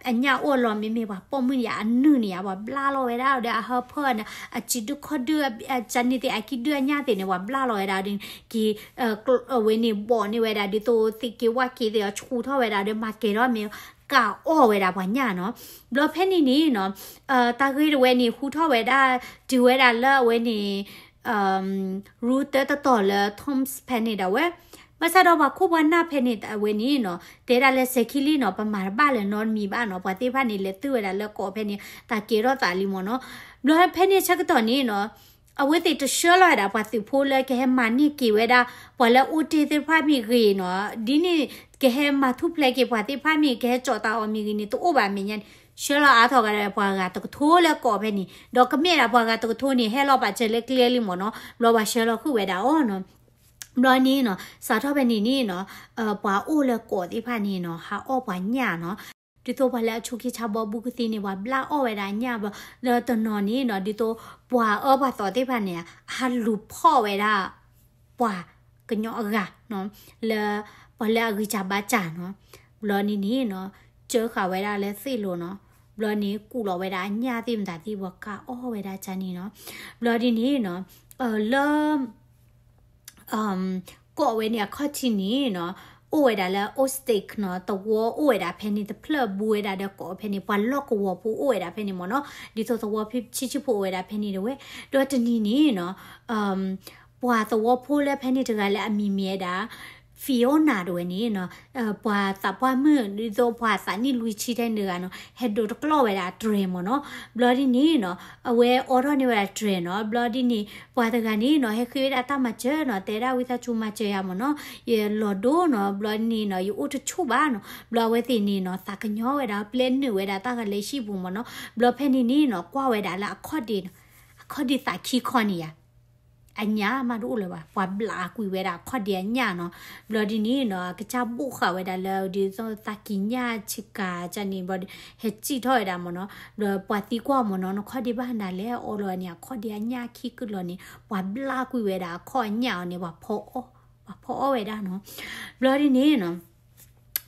အညၣ်အိၣ်အလီၢ် မ့မ့ၢ်ပှၤပိာ်မုၣ်န့ၣ်ယါ အနုာ်န့ၣ်ယါ ပှၤဘျါလီၤဝဲဒၣ်ဒီးအဟၢဖၢန့ၣ် အစံးဒုးခီၣ်ဒုး အကၢန့ၣ်သ့ၣ် အကံၣ်ဒုးအညၣ်သ့ၣ်န့ၣ် ပှၤဘျါလီၤဝဲဒၣ်ဒီး က့ၤ အဝဲန့ၣ်ဘီၣ်န့ၢ်ဝဲဒၣ် ဒ်သိးသ့ၣ်က့ၤဝၣ်က့ၤသ့ၣ်အီၤ ဆူၣ်ထီၣ်ဝဲဒၣ်ဒီး မၤကဲၤထီၣ်မ့ၢ် ကအီၣ်ဝဲဒၣ်ပှၤညၣ်နီၤ. ဘျီဖဲန့ၣ်န့ၣ်နီၤ တၢ်ဂ့ၢ်တဝဲန့ၣ် ဟူထီၣ်ဝဲဒၣ် တုၤဝဲဒၣ်လၢအဝဲန့ၣ် Reuters တတီၤလၢ Times ဖဲန့ၣ်ဒၣ်ဝဲ ဘၣ်ဆၣ်ဒီးပှၤခိၣ်ပှၤနၢ်ဖဲန့ၣ်အဝဲန့ၣ်နီၤ တဲဒၣ်လၢစဲၤခံလံနီၤ ပမၤတဘၣ်လၢၤနီတမံၤဘၣ်နီၤ ပှၤသ့ၣ်တဖၣ်န့ၣ် လဲၤသုဝဲဒၣ်လၢကိးဖဲန့ၣ် တၢ်ကဲထီၣ်သးလံမ့ၢ်နီၤ. ဘျီဖဲန့ၣ်ဆၢကတီၢ်န့ၣ်နီၤ အဝဲသ့ၣ်တဆှၢလီၤဝဲဒၣ်ပှၤသုးဖိလၢကဟဲမၤန့ၢ်က့ၤဝဲဒၣ် ပှၤလၢအအိၣ်တ့ၢ်သ့ၣ်တဖၣ်မ့ၢ်ဂ့ၤနီၤ ဒ်န့ၣ် ကဟဲမၤထူၣ်ဖျဲးက့ၤပှၤသ့ၣ်တဖၣ်မ့ၢ် ကဟဲကၠီၣ်တၢ်အီၤမ့ၢ်ဂ့ၤန့ၣ် တအိၣ်ဘၣ်မဲာ်ညါန့ၣ် ဆှၢလီၤအါထီၣ်ကဒီးပှၤဂၤတကထိလၢကိးဖဲန့ၣ် ဒီးကမ့ၢ်ဒၣ်ပှၤဂၤတကထိန့ၣ် ဟဲလီၤပာ်စၢၤလၢကျဲလံမ့ၢ်နီၤ ဘျီပှၤဆှၢလီၤဃုာ်ဝဲဒၣ်အီၤနီၤ. ဘျီန့ၣ်နီၤ စးထီၣ်ဖဲန့ၣ်န့ၣ်နီၤ ပှၤအိၣ်လၢကိးသ့ၣ်တဖၣ်န့ၣ်နီၤ ဟးအီၣ်ပှၤညၣ်နီၤ. ဒ်သိးပှၤလၢအဆိးက့ဆါဘီဘူးကသ့န့ၣ် ပှၤဘျၣ်အီၣ်ဝဲဒၣ်အညၣ်ဘျီ, ဒီးတနီၤန့ၣ်နီၤ ဒ်သိးပှၤအၢပှၤသီသ့ၣ်တဖၣ်န့ၣ် ဟးလူၤဖီၣ်ဝဲဒၣ် ပှၤကညီအဂၤနီၤ, လၢ ပှၤလၢအဂံၢ်စၢ်ဘါစၢ်နီၤ, ဘျီန့ၣ်န့ၣ်နီၤ ကၢဃာ်ဝဲဒၣ်လၢသ့ၣ်လိၤနီၤ, ဘျီန့ၣ်ကူၣ်လီၤဝဲဒၣ်အညၣ်သ့ၣ်မတၤသ့ၣ် ပှၤကၢ်အီၣ်ဝဲဒၣ်ကန့ၣ်နီၤ, ဘျီဒ်န့ၣ်နီၤ လၢ ကိးဝဲန့ၣ်အခီၣ်ထံးန့ၣ်နီၤ, အိၣ်ဝဲဒၣ်လၢ old state နီၤ, သဝီအိၣ်ဝဲဒၣ်ဖဲန့ၣ်တဖျၢၣ်ဘူးဝဲဒၣ်ဒီးကိးဖဲန့ၣ် ပှၤလီၢ်ကဝီၤဖိအိၣ်ဝဲဒၣ်ဖဲန့ၣ်မ့ၢ်နီၤ, ဒ်သိးသဝီဖဲဆံးဆံးဖိအိၣ်ဝဲဒၣ်ဖဲန့ၣ်တဝဲ, ဒီးတနံၤန့ၣ်နီၤ ပှၤသဝီဖိလၢဖဲန့ၣ်တဂၤလၢအမံၤမ့ၢ်ဝဲဒၣ် Fiona တဝဲန့ၣ်နီၤ, ပှၤသးပှၢ်မုၣ် ဒ်သိးပှၤသးနံၣ်လွံၢ်ဆံထဲန့ၣ်တဂၤနီၤ ဟဲဒိးတကျီၢ်ဝဲဒၣ်အတြဲၤမ့ၢ်နီၤ, ဘျီဒ်န့ၣ်နီၤ အဝဲအိးထီၣ်န့ၢ်ဝဲဒၣ်တြဲၤနီၤ, ဘျီဒ်န့ၣ် ပှၤတဂၤန့ၣ်နီၤ ဟဲဃ့ဝဲဒၣ်တၢ်မၤစၢၤနီၤ, တဲဒၣ်ဝံသးစူၤမၤစၢၤယၤမ့ၢ်နီၤ, ယလီၤဒိနီၤ, ဘျီဒ်န့ၣ်နီၤ ယအိၣ်တဆူၣ်ဘၣ်နီၤ, ဘျီအဝဲသ့ၣ်န့ၣ်နီၤ သးကညီၤဝဲဒၣ် ပျဲနုာ်ဝဲဒၣ်တၢ်ဂၤလဲၤဟံၣ်ပူၤမ့ၢ်နီၤ, ဘျီဖဲန့ၣ်န့ၣ်နီၤ ကွၢ်ဝဲဒၣ်လၢအခီၣ်ဒ့နီၤ, အခီၣ်ဒ့သးခံခီန့ၣ်ယၤ အညၣ်မးတအိၣ်လၢၤဘၣ်, ပှၤဘျးကွံာ်ဝဲဒၣ်အခီၣ်ဒ့အညၣ်နီၤ, ဘျီဒ်န့ၣ်နီၤ အကစၢ်ဘိၣ်ဃာ်ဝဲဒၣ်လၢဒ်သိးသးကံၢ်ညၣ်ဆ့ကၤကန့ၣ် ဘျီဒ် ဟဲစံၣ်ထီၣ်ဝဲဒၣ်မ့ၢ်နီၤ, ဘျီပှၤသံကွၢ်မ့ၢ်နီၤ နခီၣ်ဒ့ဘၣ်နၤလဲၣ်အီလီၤန့ၣ် အခီၣ်ဒ့အညၣ်ခံကလီၤန့ၣ် ပှၤဘျးကွံာ်ဝဲဒၣ်အခီၣ်အညၣ်အီၤန့ၣ် ပှၤဖီအီၣ်ဝဲဒၣ်နီၤ, ဘျီဒ်န့ၣ်နီၤ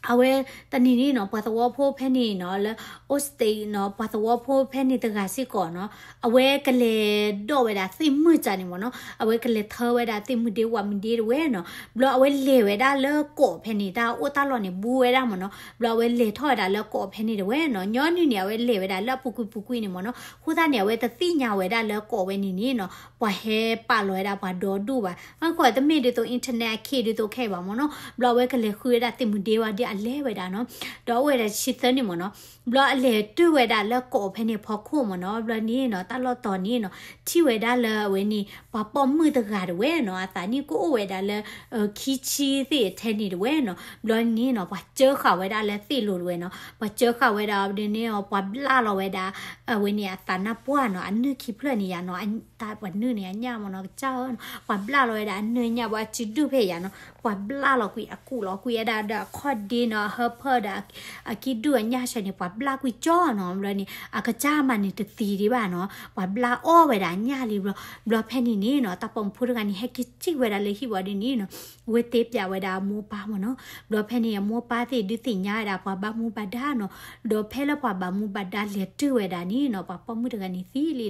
အဝဲတနံၤန့ၣ်နီၤ ပှၤသဝီဖိဖဲန့ၣ်နီၤ လၢ old state နီၤ ပှၤသဝီဖိဖဲန့ၣ်တဂၤစ့ၢ်ကီးနီၤ အဝဲကလဲၤဒိးဝဲဒၣ်သ့ၣ်မုၣ်ကန့ၣ်မ့ၢ်နီၤ အဝဲကလဲၤထၢဝဲဒၣ်သ့ၣ်မုၣ်ဒ့ဝးမုၣ်ဒ့တဝဲနီၤ ဘျီအဝဲလဲၤဝဲဒၣ်လၢကိးဖဲန့ၣ် တၢ်အိၣ်တၢ်လီၢ်န့ၣ် ဘူးဝဲဒၣ်မ့ၢ်နီၤ ဘျီအဝဲလဲၤထီၣ်ဝဲဒၣ်လၢကိးဖဲန့ၣ်တဝဲနီၤ ညီနုၢ်န့ၣ် အဝဲလဲၤဝဲဒၣ်လၢအပူၤကွံာ်ပူၤကွံာ်န့ၣ်မ့ၢ်နီၤ အဃိသတးန့ၣ် အဝဲတသ့ၣ်ညါဝဲဒၣ်လၢကိးဝဲန့ၣ်န့ၣ်နီၤ ပှၤဟဲပာ်လီၤဝဲဒၣ်ပှၤဒီဒူၣ်ဘၣ် မ့ၢ်ကွၢ်တမ့ၢ်ဒ်သိး internet အခ့ဒ်သိးခဲအံၤဘၣ်မ့ၢ်နီၤ ဘျီအဝဲကလဲၤဃုဝဲဒၣ်သ့ၣ်မုၣ်ဒ့ဝးဒ့အလဲၤဝဲဒၣ်နီၤ ဒီးအိၣ်ဝဲဒၣ်ဆံသၢနံၣ်မ့ၢ်နီၤ ဘျီအလဲၤတုၤဝဲဒၣ်လၢကိးဖဲန့ၣ်ဖီခိၣ်မ့ၢ်နီၤ ဘျီန့ၣ်နီၤ တၢ်လီၢ်တီၤန့ၣ်နီၤ ထံၣ်ဝဲဒၣ်လၢအဝဲန့ၣ် ပှၤပိာ်မုၣ်တဂၤတဝဲနီၤ အသးနံၣ်ကအိၣ်ဝဲဒၣ်လၢ ခံဆံသ့ၣ်ထဲန့ၣ်တဝဲနီၤ ဘျီန့ၣ်နီၤ ပှၤကၢဃာ်ဝဲဒၣ်လၢသ့ၣ်လိၤတဝဲနီၤ ပှၤကၢဃာ်ဝဲဒၣ်ဒ်န့ၣ် ပှၤဘျးလီၤဝဲဒၣ် အဝဲန့ၣ်အသးနါပှၢ်နီၤ အနုၢ်ခံဖျၢၣ်န့ၣ်ယၤနီၤ တၢ်ပှၤနုၢ်န့ၣ်အညၣ်မ့ၢ်နီၤ ကစၢ်ဧၢနီၤ ပှၤဘျးလီၤဝဲဒၣ်အနုၢ်အညၣ် ပှၤအစုဒုၣ်ဖဲယၤနီၤ ပှၤဘျးလီၤကွံာ် အကူးလီၤကွံာ်ဝဲဒၣ်ဒီးအခီၣ်ဒ့နီၤ အဟၢဖၢၣ်ဒီး အကံၢ်ဒုၣ်အညၣ်ဆၢန့ၣ် ပှၤဘျးကွံာ်ကၠီနီၤ ဘျီန့ၣ် အကစၢ်မးန့ၣ်တသံဒံးဘၣ်နီၤ ပှၤဘျးအီၣ်ဝဲဒၣ်အညၣ်လံဘျီ ဘျီဖဲန့ၣ်န့ၣ်နီၤ တၢ်ပိာ်မုၣ်ဖိတဂၤန့ၣ် ဟဲက့ၤစံၣ်ဝဲဒၣ်လၢဟံၣ်ဝံၤဒ်န့ၣ်နီၤ ဝဲတဲပျးဝဲဒၣ်အမိၢ်ပၢ်မ့ၢ်နီၤ ဘျီဖဲန့ၣ် အမိၢ်ပၢ်သ့ၣ်ဒုးသ့ၣ်ညါဝဲဒၣ်ပှၤဘၣ်မူဘၣ်ဒါနီၤ ဒီးဖဲလၢပှၤဘၣ်မူဘၣ်ဒါလဲၤတုၤဝဲဒၣ်န့ၣ်နီၤ ပှၤပိာ်မုၣ်တဂၤန့ၣ်သံလံ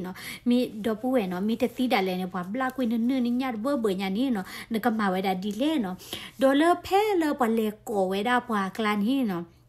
နီၤ မ့ၢ်ဒီပုၢ်ဝဲၢ်နီၤ မ့ၢ်တသံဒၣ်လဲာ်န့ၣ် ပှၤဘျးကွံာ်နနုၢ်နညၣ်တဘၢဘၢညါန့ၣ်နီၤ နကမၤဝဲဒၣ်ဒ်လဲၣ်နီၤ ဒီးလၢဖဲလၢပှၤလဲၤကိးဝဲဒၣ်ပှၤအကျါန့ၣ်နီၤ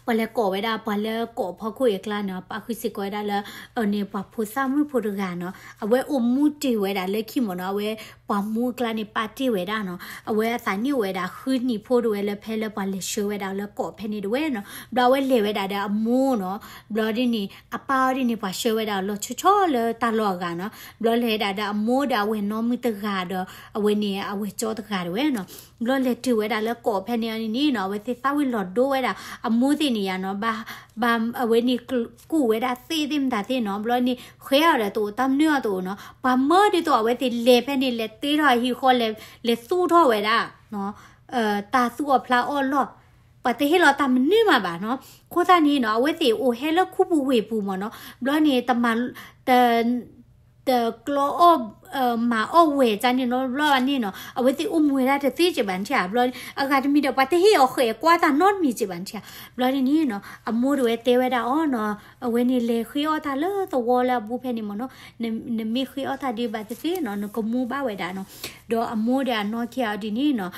ပှၤလဲၤကိးဝဲဒၣ်ပှၤလၢကိးဖီခိၣ်အံၤအကျါန့ၣ် ပာ်ဃုာ်စ့ၢ်ကီးဝဲဒၣ်လၢ အန့ၣ်ပှၤဖိသၣ်မုၣ်ဖိတဂၤနီၤ အဝဲအိၣ်မူတ့ၢ်ဝဲဒၣ်လၢခံမ့ၢ်နီၤ အဝဲပှၤမူအကျါန့ၣ် ပာ်တ့ၢ်ဝဲဒၣ်နီၤ အဝဲအသးနံၣ်အိၣ်ဝဲဒၣ်ဃုနံၣ်ဖိတဝဲလၢဖဲလၢပှၤလဲၤဆှၢဝဲဒၣ်လၢကိးဖဲန့ၣ်တဝဲနီၤ ဘျီအဝဲလဲၤဝဲဒၣ်ဒီးအမိၢ်နီၤ ဘျီဒ်န့ၣ် အပၢ်အီၤဒ်န့ၣ် ပှၤဆှၢဝဲဒၣ်လီၤဆီဆီလၢတၢ်လီၢ်အဂၤနီၤ ဘျီလဲၤဒၣ်ဒီးအမိၢ်ဒီးအဝဲၢ်နီၢ်မုၣ်တဂၤဒီး အဝဲန့ၣ် အဝဲၢ်ကၠီတဂၤတဝဲနီၤ ဘျီလဲၤတုၤဝဲဒၣ်လၢကိးဖဲန့ၣ်အီၤန့ၣ်နီၤ အဝဲသ့ၣ်သၣ်ဝံၤလီၤဒိဝဲဒၣ် အမိၢ်သ့ၣ်န့ၣ်ယါနီၤ ဘၣ် ဘၣ်အဝဲန့ၣ် ကူၣ်ဝဲဒၣ်သ့ၣ်သ့ၣ်မတၤသ့ၣ်နီၤ ဘျီန့ၣ် ဃဲအီၤဒီးတအိၣ် တၢ်မနုၤအီၤတအိၣ်နီၤ ပှၤမၢဒ်သိးအဝဲသ့ၣ်လဲၤဖဲန့ၣ် လဲၤတ့ထီၣ်အဟံၣ်ဃီ လဲၤသူၣ်ထီၣ်ဝဲဒၣ် တၢ်သူၣ်အီၣ်ဖျးအီၣ်လီၢ် ပှၤတဟ့ၣ်လီၤတၢ်မနုၤမးဘၣ်နီၤ အဃိသတးန့ၣ်နီၤ အဝဲသ့ၣ်အိၣ်ဟဲလၢခူပူၤဝ့ၢ်ပူၤမ့ၢ်နီၤ ဘျီန့ၣ် တမၤ တ တကျီအီၣ် မၤအီၣ်ဝဲၢ်တၢ်န့ၣ်နီၤ ဘျီန့ၣ်နီၤ အဝဲသ့ၣ်အိၣ်မူဝဲဒၣ်တသ့စ့ၢ်ဘၣ်နထံၣ်ဧါ ဘျီ အဂၤတမံၤဒီး ပှၤတဟ့ၣ်အီၤဃဲးကွၢ်တၢ်နီတမံၤစ့ၢ်ဘၣ်နထံၣ်ဧါ ဘျီန့ၣ်နီၤ အမိၢ်တဝဲတဲဝဲဒၣ်အီၤနီၤ အဝဲန့ၣ်လဲၤဃ့အီၣ်တၢ်လၢသဝီလၢအဘူးဖဲန့ၣ်မ့ၢ်နီၤ နမ့ၢ်ဃ့အီၣ်တၢ်ဒ်ဘၣ်သ့ၣ်သ့ၣ်နီၤ နကမူဘၣ်ဝဲဒၣ်နီၤ ဒီးအမိၢ်ဒီးအနီၢ်ခံဂၤဒ်န့ၣ်နီၤ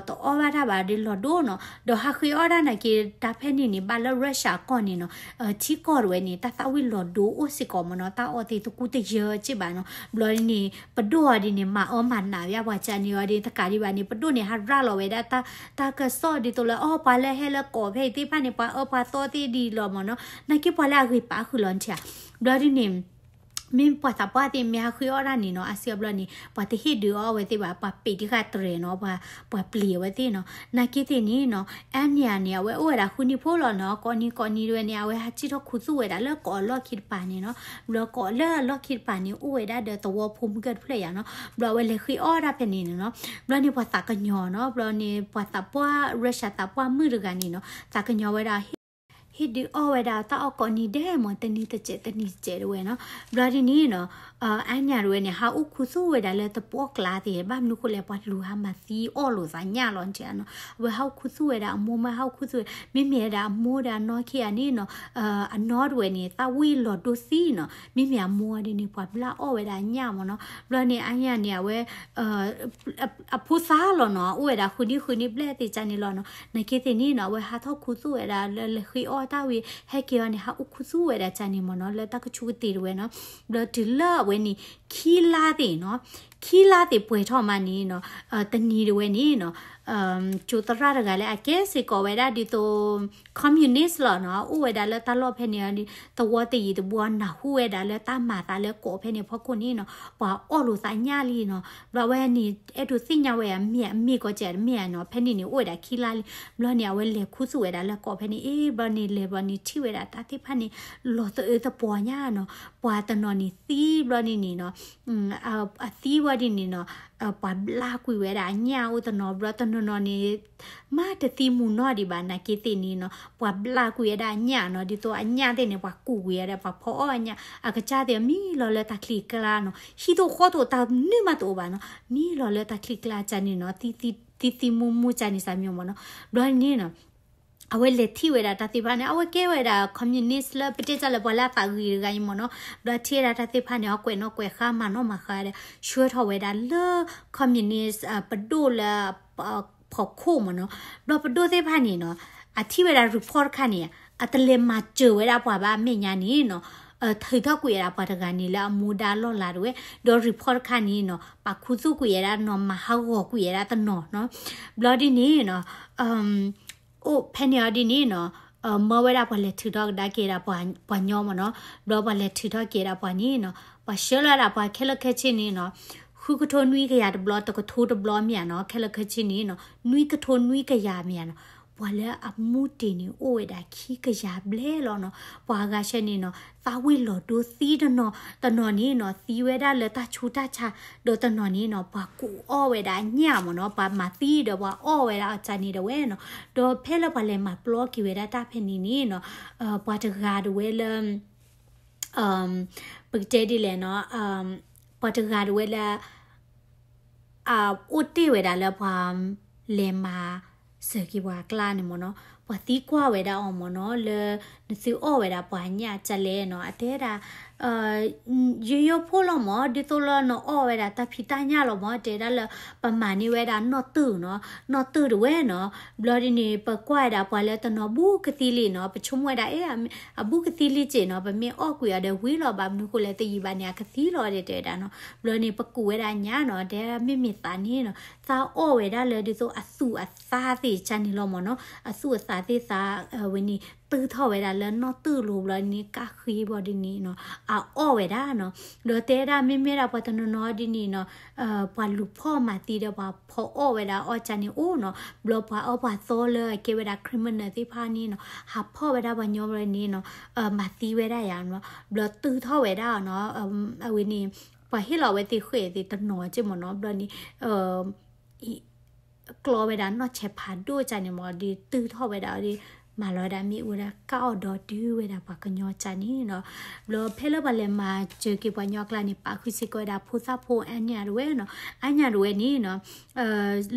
တအီၣ်ဘၣ်တၢ်ဘၣ်ဒီးလီၤဒိနီၤ ဒီးဟးဃ့အီၣ်တၢ်နာ်က့ တၢ်ဖဲန့ၣ်န့ၣ် ဘၣ်လၢ Russia ကီၢ်န့ၣ်နီၤ ထံကီၢ်တဝဲန့ၣ် တၢ်သၣ်ဝံၤလီၤဒိအိၣ်စ့ၢ်ကီးမ့ၢ်နီၤ တၢ်အီၣ်သ့ၣ်တကူတယၢစ့ၢ်ဘၣ်နီၤ ဘျီန့ၣ် ပဒိၣ်အီၤဒ်န့ၣ် မၤအၢမၤနးဝဲပှၤကန့ၣ်အီၤဒ်တကးဒံးဘၣ်န့ၣ် ပဒိၣ်န့ၣ် ဟးရၤလီၤဝဲဒၣ် တၢ်ကစီၣ်ဒ်သိးလၢ အီ ပှၤလၢဟဲလၢကိးဖဲအံၤသ့ၣ်တဖၣ်န့ၣ် ပှၤအၢပှၤသီသ့ၣ်ဒ်လီၤမ့ၢ်နီၤ နာ်က့ပှၤလၢအဂ့ၤပာ်ဃုာ်လီၤနထံၣ်ဧါ ဘျီဒ်န့ၣ် မ့ၢ်ပှၤသးပှၢ်သ့ၣ်မ့ၢ်ဟးဃ့အီၣ်တၢ်န့ၣ်နီၤ အါစုအါဘျီန့ၣ် ပှၤတဟ့ၣ်ဒုးအီၣ်ဝဲသ့ၣ်ဘၣ် ပှၤပ့းတဂၤတရဲၣ်နီၤ ပှၤ ပှၤပျံၤအဝဲသ့ၣ်နီၤ နာ်က့သ့ၣ်န့ၣ်နီၤ အါန့ၢ်ဧါန့ၣ် အဝဲအိၣ်ဝဲဒၣ်ဃုနံၣ်ဖိလီၤနီၤ ကိးနံၤကိးနံၤတဝဲန့ၣ် အဝဲဟးစံၣ်ထီၣ်ခူသူၣ်ဝဲဒၣ်လၢကိးအလီၢ်ခံတပၤန့ၣ်နီၤ ဘျီကိးလၢအလီၢ်ခံတပၤန့ၣ် အိၣ်ဝဲဒၣ်ဒီးသဝီဖိမုၢ်ကၢၢ်တဖျၢၣ်ယါနီၤ ဘျီအဝဲလဲၤဃ့အီၣ်တၢ်ဖဲန့ၣ်နီၤ ဘျီန့ၣ်ပှၤသးကညီၤနီၤ ဘျီန့ၣ်ပှၤသးပှၢ် Russia သးပှၢ်မုၣ်တဂၤန့ၣ်နီၤ သးကညီၤဝဲဒၣ် ဟ့ၣ်ဒုးအီၣ်ဝဲဒၣ်တၢ်အီၣ်ကိးနံၤဒဲးမး တနံၤတစဲးတနံၤတစဲးတဝဲနီၤ. ဘျီဒ်န့ၣ်နီၤ အါညၣ်တဝဲန့ၣ် ဟးအိၣ်ခူသူၣ်ဝဲဒၣ်လၢသပှၢ်ကျါသ့ၣ် ဘၣ်မနုၤဃိလဲၣ် ပှၤလူၤဟးမၤသံအီၣ်လိာ်သးညၣ်လီၤ နထံၣ်နီၤ. အဝဲဟးအိၣ်ခူသူၣ်ဝဲဒၣ်အမိၢ်မး ဟးအိၣ်ခူသူၣ်ဝဲ မ့မ့ၢ်ဝဲဒၣ်အမိၢ်ဒီးအနီၢ်ခံဂၤန့ၣ်နီၤ အနီၢ်တဝဲန့ၣ် သၣ်ဝံၣ်လီၤဒိသံနီၤ. မ့မ့ၢ်အမိၢ်ဒ်န့ၣ် ပှၤဘျၣ်အီၣ်ဝဲဒၣ်အညၣ်မးနီၤ. ဘျီန့ၣ် အါညၣ်န့ၣ် အဝဲ အဖိသၣ်လီၤနီၤ အိၣ်ဝဲဒၣ်ဃုနံၣ်ဃုနံၣ်ဘျဲၣ်သ့ၣ်ကန့ၣ်လီၤနီၤ. နာ်က့သ့ၣ်န့ၣ်နီၤ အဝဲဟးထီၣ်ခူသူၣ်ဝဲဒၣ်လၢလဲၤဃ့အီၣ်တၢ်ဝံၤ ဟဲက့ၤအီၤန့ၣ် ဟးအိၣ်ခူသူၣ်ဝဲဒၣ်ကန့ၣ်မးနီၤ လၢတၢ်ကဆူးကတ့ၢ်တဝဲနီၤ. ဘျီတုၤလၢအဝဲန့ၣ် ခံလါသ့ၣ်နီၤ ခံလါသ့ၣ်ပှဲၤထီၣ်မးန့ၣ်နီၤ တနံၤတဝဲန့ၣ်နီၤ ကၠိသရၣ်တဂၤလၢအကဲစ့ၢ်ကီးဝဲဒၣ်ဒ်သိး communist လီၤနီၤ အိၣ်ဝဲဒၣ်လၢတၢ်လီၢ်ဖဲန့ၣ် သဝီတယံၤတဘူး နၢ်ဟူဝဲဒၣ်လၢတၢ်မၤသးလၢကိးဖဲန့ၣ်အဖီခိၣ်န့ၣ်နီၤ ပှၤအီၣ်လိာ်သးညၣ်လံနီၤ. ဘျီဝဲန့ၣ် အဲၣ်ဒိးသ့ၣ်ညါဝဲအမ့ၢ် အမ့ၢ်ကီးကဲးတမ့ၢ်ဧါနီၤ ဖဲန့ၣ်န့ၣ် အိၣ်ဝဲဒၣ်ခံလါလံ. ဘျီန့ၣ် အဝဲလဲၤခူသူၣ်ဝဲဒၣ်လၢကိးဖဲန့ၣ် အ့ ဘျီန့ၣ်လဲၤဘျီန့ၣ်ထံၣ်ဝဲဒၣ်တၢ်သ့ၣ်တဖၣ်န့ၣ် လီၤသအၢသပှီၤညါနီၤ. ပှၤတနီၤန့ၣ်သံဘျီန့ၣ်န့ၣ်နီၤ အသံဝဲဒ်န့ၣ်နီၤ ပှၤဘျါကွံာ်ဝဲဒၣ်အညၣ်အိၣ်တနီၤ ဘျီတနီၤနီၤန့ၣ် မ့ၢ်တသံမုၢ်နီၢ်ဒံးဘၣ် နာ်က့သ့ၣ်န့ၣ်နီၤ ပှၤဘျါကွံာ်ဝဲဒၣ်အညၣ်နီၤ ဒ်သိးအညၣ်သ့ၣ်န့ၣ် ပှၤကူးကွံာ်ဝဲဒၣ် ပှၤဖီအီၣ်အညၣ် အကစၢ်သ့ၣ်မံလီၤလၢတၢ်ချံကျါနီၤ ဟံၣ်တဃီတအိၣ် တၢ်နုာ်မးတအိၣ်ဘၣ်နီၤ မံလီၤလၢတၢ်ချံကျါကန့ၣ်နီၤ သံသံမူမူကန့ၣ်စၢ်မံမးနီၤ. ဘျီန့ၣ်နီၤ အဝဲလဲၤထံၣ်ဝဲဒၣ်တၢ်သ့ၣ်တဖၣ်န့ၣ် အဝဲကဲဝဲဒၣ် communist လၢပတဲတၢ်လၢပှၤလၢအသးဂ့ၤတဂၤအံၤမးနီၤ. ဘျီထံၣ်ဝဲဒၣ်တၢ်သ့ၣ်တဖၣ်န့ၣ် အကွဲးနီၣ်ကွဲးဃါမၤနီၣ်မၤဃါဒီး ဆှၢထီၣ်ဝဲဒၣ်လၢ communist ပဒိၣ်လၢ ဖီခိၣ်မးနီၤ. ဘျီပဒိၣ်သ့ၣ်တဖၣ်န့ၣ်နီၤ အထံၣ်ဝဲဒၣ် report တခါန့ၣ် အတလဲၤမၤစၢၤဝဲဒၣ်ပှၤဘၣ် အမဲာ်ညါန့ၣ်နီၤ ထုးထီၣ်ကွံာ်ဝဲဒၣ်ပှၤတဂၤန့ၣ်လၢအမူဒါလီၢ်လၤတဝဲ ဒီး report တခါန့ၣ်နီၤ ပာ်ခူသူၣ်ကွံာ်ဝဲဒၣ်နီၤ မၤဟးဂီၤကွံာ်ဝဲဒၣ်တနီၤနီၤ. ဘျီဒ်န့ၣ်နီၤ အိၣ်ဖဲန့ၣ်အီၤဒ်န့ၣ်နီၤ မၢဝဲဒၣ်ပှၤလဲၤထုးထီၣ်ကဒါက့ၤဒၣ်ပှၤညီမးနီၤ. ဘျီပှၤလဲၤထုးထီၣ်က့ၤဒၣ်ပှၤန့ၣ်နီၤ ပှၤဆှၢလီၤဒၣ်ပှၤခဲလၢာ်ခဲဆ့န့ၣ်နီၤ ဃုကထိနွံကယၤတဘျီ တကထိတဘျီမ့ၢ်ဧါနီၤ ခဲလၢာ်ခဲဆ့န့ၣ်နီၤ နွံကထိနွံကယၤမ့ၢ်ဧါနီၤ. ပှၤလၢအမူတ့ၢ်န့ၣ် အိၣ်ဝဲဒၣ်ခံကယၤဘျဲၣ်လီၤနီၤ. ပှၤအဂၤဆဲန့ၣ်နီၤ သးဝံၣ်လီၤဒိသံတနီၤ တနီၤန့ၣ်နီၤ သံဝဲဒၣ်လၢတၢ်ဆူးတၢ်ဆါ ဒီးတနီၤန့ၣ်နီၤ ပှၤကူးအီၣ်ဝဲဒၣ်အညၣ်မးနီၤ ပှၤမၤသံဒီးပှၤအီၣ်ဝဲဒၣ်အီၤကန့ၣ်တဝဲနီၤ. ဒီးဖဲလၢပှၤလဲၤမၤပျီက့ၤဝဲဒၣ်တၢ်ဖဲန့ၣ်န့ၣ်နီၤ ပှၤတဂၤတဝဲလၢ ပကတဲဒ်လဲၣ်နီၤ ပှၤတဂၤတဝဲလၢ အအိၣ်တ့ၢ်ဝဲဒၣ်လၢပှၤလဲၤမၤစၢၤက့ၤပှၤအကျါန့ၣ်မးနီၤ ပှၤသံကွၢ်ဝဲဒၣ်အီၤမးနီၤ လၢနသုအီၣ်ဝဲဒၣ်ပှၤညၣ်ကလဲၣ်နီၤ အတဲဒၣ် ယိယိဖိလီၤမး ဒ်သိးလၢနအီၣ်ဝဲဒၣ်တၢ်ဖံးတၢ်ညၣ်လီၤမး တဲဒၣ်လၢ ပမၤန့ၢ်ဝဲဒၣ်နီၣ်တၢၢ်နီၤ နီၣ်တၢၢ်တဝဲနီၤ ဘျီဒ်န့ၣ် ပကွၢ်ဝဲဒၣ်ပှၤလၢတနီၤဘူးကသံလံနီၤ ပဆိကမိၣ်ဝဲဒၣ် အ အဘူးကသံလံစ့ၢ်နီၤ ပမ့ၢ်အီၣ်ကွံာ်အီၤဒီးဝံၤလီၤ ဘၣ်မနုၤဃိလဲၣ် တယံာ်ဘၣ်န့ၣ် အကသံလီၤဒီးတဲဝဲဒၣ်နီၤ ဘျီန့ၣ် ပကူးဝဲဒၣ်ညၣ်နီၤ တဲမ့မ့ၢ်သးန့ၣ်နီၤ သးအီၣ်ဝဲဒၣ်လၢဒ်သိးအသူၣ်အသးသ့ၣ်ကန့ၣ်လီၤမးနီၤ အသူၣ်အသးသ့ၣ်သးဝဲန့ၣ် တုၢ်ထီၣ်ဝဲဒၣ်လၢနီၣ်တၢၢ်လိၤဘျီဒ်န့ၣ် ကၣ်ဃ့ဘျီဒ်န့ၣ်နီၤ အအီၣ်ဝဲဒၣ်နီၤ ဒီးတဲဒၣ်မ့မ့ၢ်ဒၣ်ပှၤတနီၤနီၤဒ်န့ၣ်နီၤ ပှၤလူၤဖီၣ်မၤသံဒီးပှၤဖီၣ်အီၣ်ဝဲဒၣ်အီၣ်ကန့ၣ်အိၣ်နီၤ ဘျီပှၤအၢပှၤသီလၢအကဲဝဲဒၣ် criminal သ့ၣ်တဖၣ်န့ၣ်နီၤ ဟးဖီၣ်ဝဲဒၣ်ပှၤညီဘျီန့ၣ်နီၤ မၤသံဝဲဒၣ်ယၤနီၤ ဘျီတုၢ်ထီၣ်ဝဲဒၣ်နီၤ အဝဲန့ၣ် ပှၤဟ့ၣ်လီၤဝဲသ့ၣ်ဃဲၣ်သ့ၣ်တနီၤက့မးနီၤ ဘျီန့ၣ် ကျီဝဲဒၣ်နီၢ်ဆဲးဖးဒိၣ်ကန့ၣ်မး ဒ်တုၢ်ထီၣ်ဝဲဒၣ်ဒ် မၤလီၤဝဲဒၣ်မ့ၣ်အူဒၣ် ကၣ်အီၣ်ဒီးတုၤဝဲဒၣ်ပှၤကညီကန့ၣ်နီၤ ဘျီဖဲလၢပှၤလဲၤမၤစၢၤက့ၤပှၤညီအကျါန့ၣ် ပာ်ဃုာ်စ့ၢ်ကီးဝဲဒၣ်ဖိသၣ်ဖိအါညၣ်တဝဲနီၤ အါညၣ်တဝဲန့ၣ်နီၤ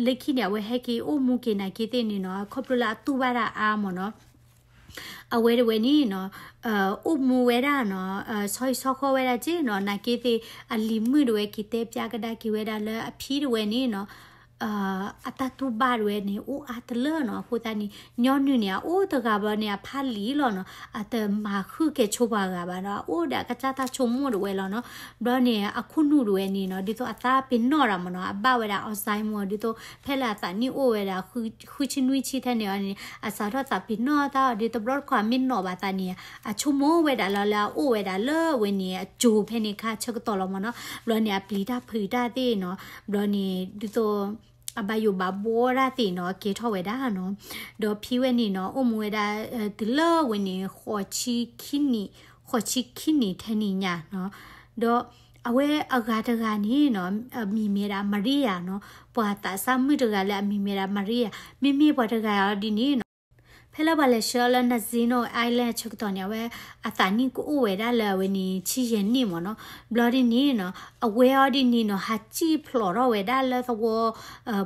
လၢခံန့ၣ် အဝဲဟဲက့ၤအိၣ်မူက့ၤနာ်က့သ့ၣ်န့ၣ်နီၤ ခီဖျိလၢအတူၢ်ဘၣ်တၢ်အါမးနီၤ အဝဲတဝဲန့ၣ်နီၤ အိၣ်မူဝဲဒၣ်နီၤ ဆီဟံၣ်ဆီဃီဝဲဒၣ်က့နီၤ နာ်က့သ့ၣ် အလံၤမုၣ်တဝဲက့ၤတဲပျါကဒါက့ၤဝဲဒၣ်လၢအဖံတဝဲန့ၣ်နီၤ အတၢ်တူၢ်ဘၣ်တဝဲန့ၣ် အိၣ်အါတလၢနီၤ အဃိသတးန့ၣ် ညီနုၢ်န့ၣ် အအိၣ်တဂၤဘျီန့ၣ် အဖးလံာ်လီၤနီၤ အတမၤဃုကဲၤဆိပှၤဂၤဘၣ်ဒီး အအိၣ်ဒီးအကစၢ်တၢ်ဆိကမိၣ်တဝဲလီၤနီၤ ဘျီန့ၣ် အခိၣ်နူာ်တဝဲန့ၣ်နီၤ ဒ်သိးအသးပ့ၤနီၣ်တၢ်မးနီၤ အဘၣ်ဝဲဒၣ် Alzheimer ဒ်သိးဖဲလၢအသးနံၣ်အိၣ်ဝဲဒၣ် ဃုဆံနွံဆံထဲန့ၣ်အီၤန့ၣ် အစးထီၣ်သးပ့ၤနီၣ်တၢ်အီၤဒ်တဘျီတခီၣ်မ့ၢ်နီၣ်ဘၣ်သးန့ၣ် အဆိကမိၣ်ဝဲဒၣ်လၢလၢအအိၣ်ဝဲဒၣ်လၢဝဲန့ၣ် အကၠိဖဲန့ၣ်ခါဆၢကတီၢ်လီၤမးနီၤ ဘျီန့ၣ် အပျံၤတၢ်ဖုးတၢ်သ့ၣ်နီၤ ဘျီန့ၣ် ဒ်သိး အဘၣ်ယိၣ်ဘၣ်ဘှီတၢ်သ့ၣ်နီၤ ကဲထီၣ်ဝဲဒၣ်နီၤ ဒီးဖံဝဲန့ၣ်နီၤ အိၣ်မူဝဲဒၣ် တုၤလၢဝဲန့ၣ် ဃိးဆံခံနံၣ် ဃိးဆံခံနံၣ်ထဲန့ၣ်ညါနီၤ ဒီးအဝဲအဂၤတဂၤန့ၣ်နီၤ အမံၤမ့ၢ်ဒၣ် Maria နီၤ ပှၤသးစၢ်မုၣ်တဂၤလၢအမံၤမ့ၢ်ဒၣ် Maria မ့မ့ၢ်ပှၤတဂၤအီၤဒ်န့ၣ်နီၤ ဖဲလၢပှၤလဲၤဆှၢလၢ Nazino Island အဆၢကတီၢ်န့ၣ် အဝဲအသးနံၣ်ကအိၣ်ဝဲဒၣ်လၢအဝဲန့ၣ် ဆံယဲၢ်နံၣ်မ့ၢ်နီၤ. ဘျီဒ်န့ၣ်နီၤ အဝဲအီၤဒ်န့ၣ်နီၤ ဟးစံၣ်ဖျိးထီၣ်ဝဲဒၣ်လၢသဝီ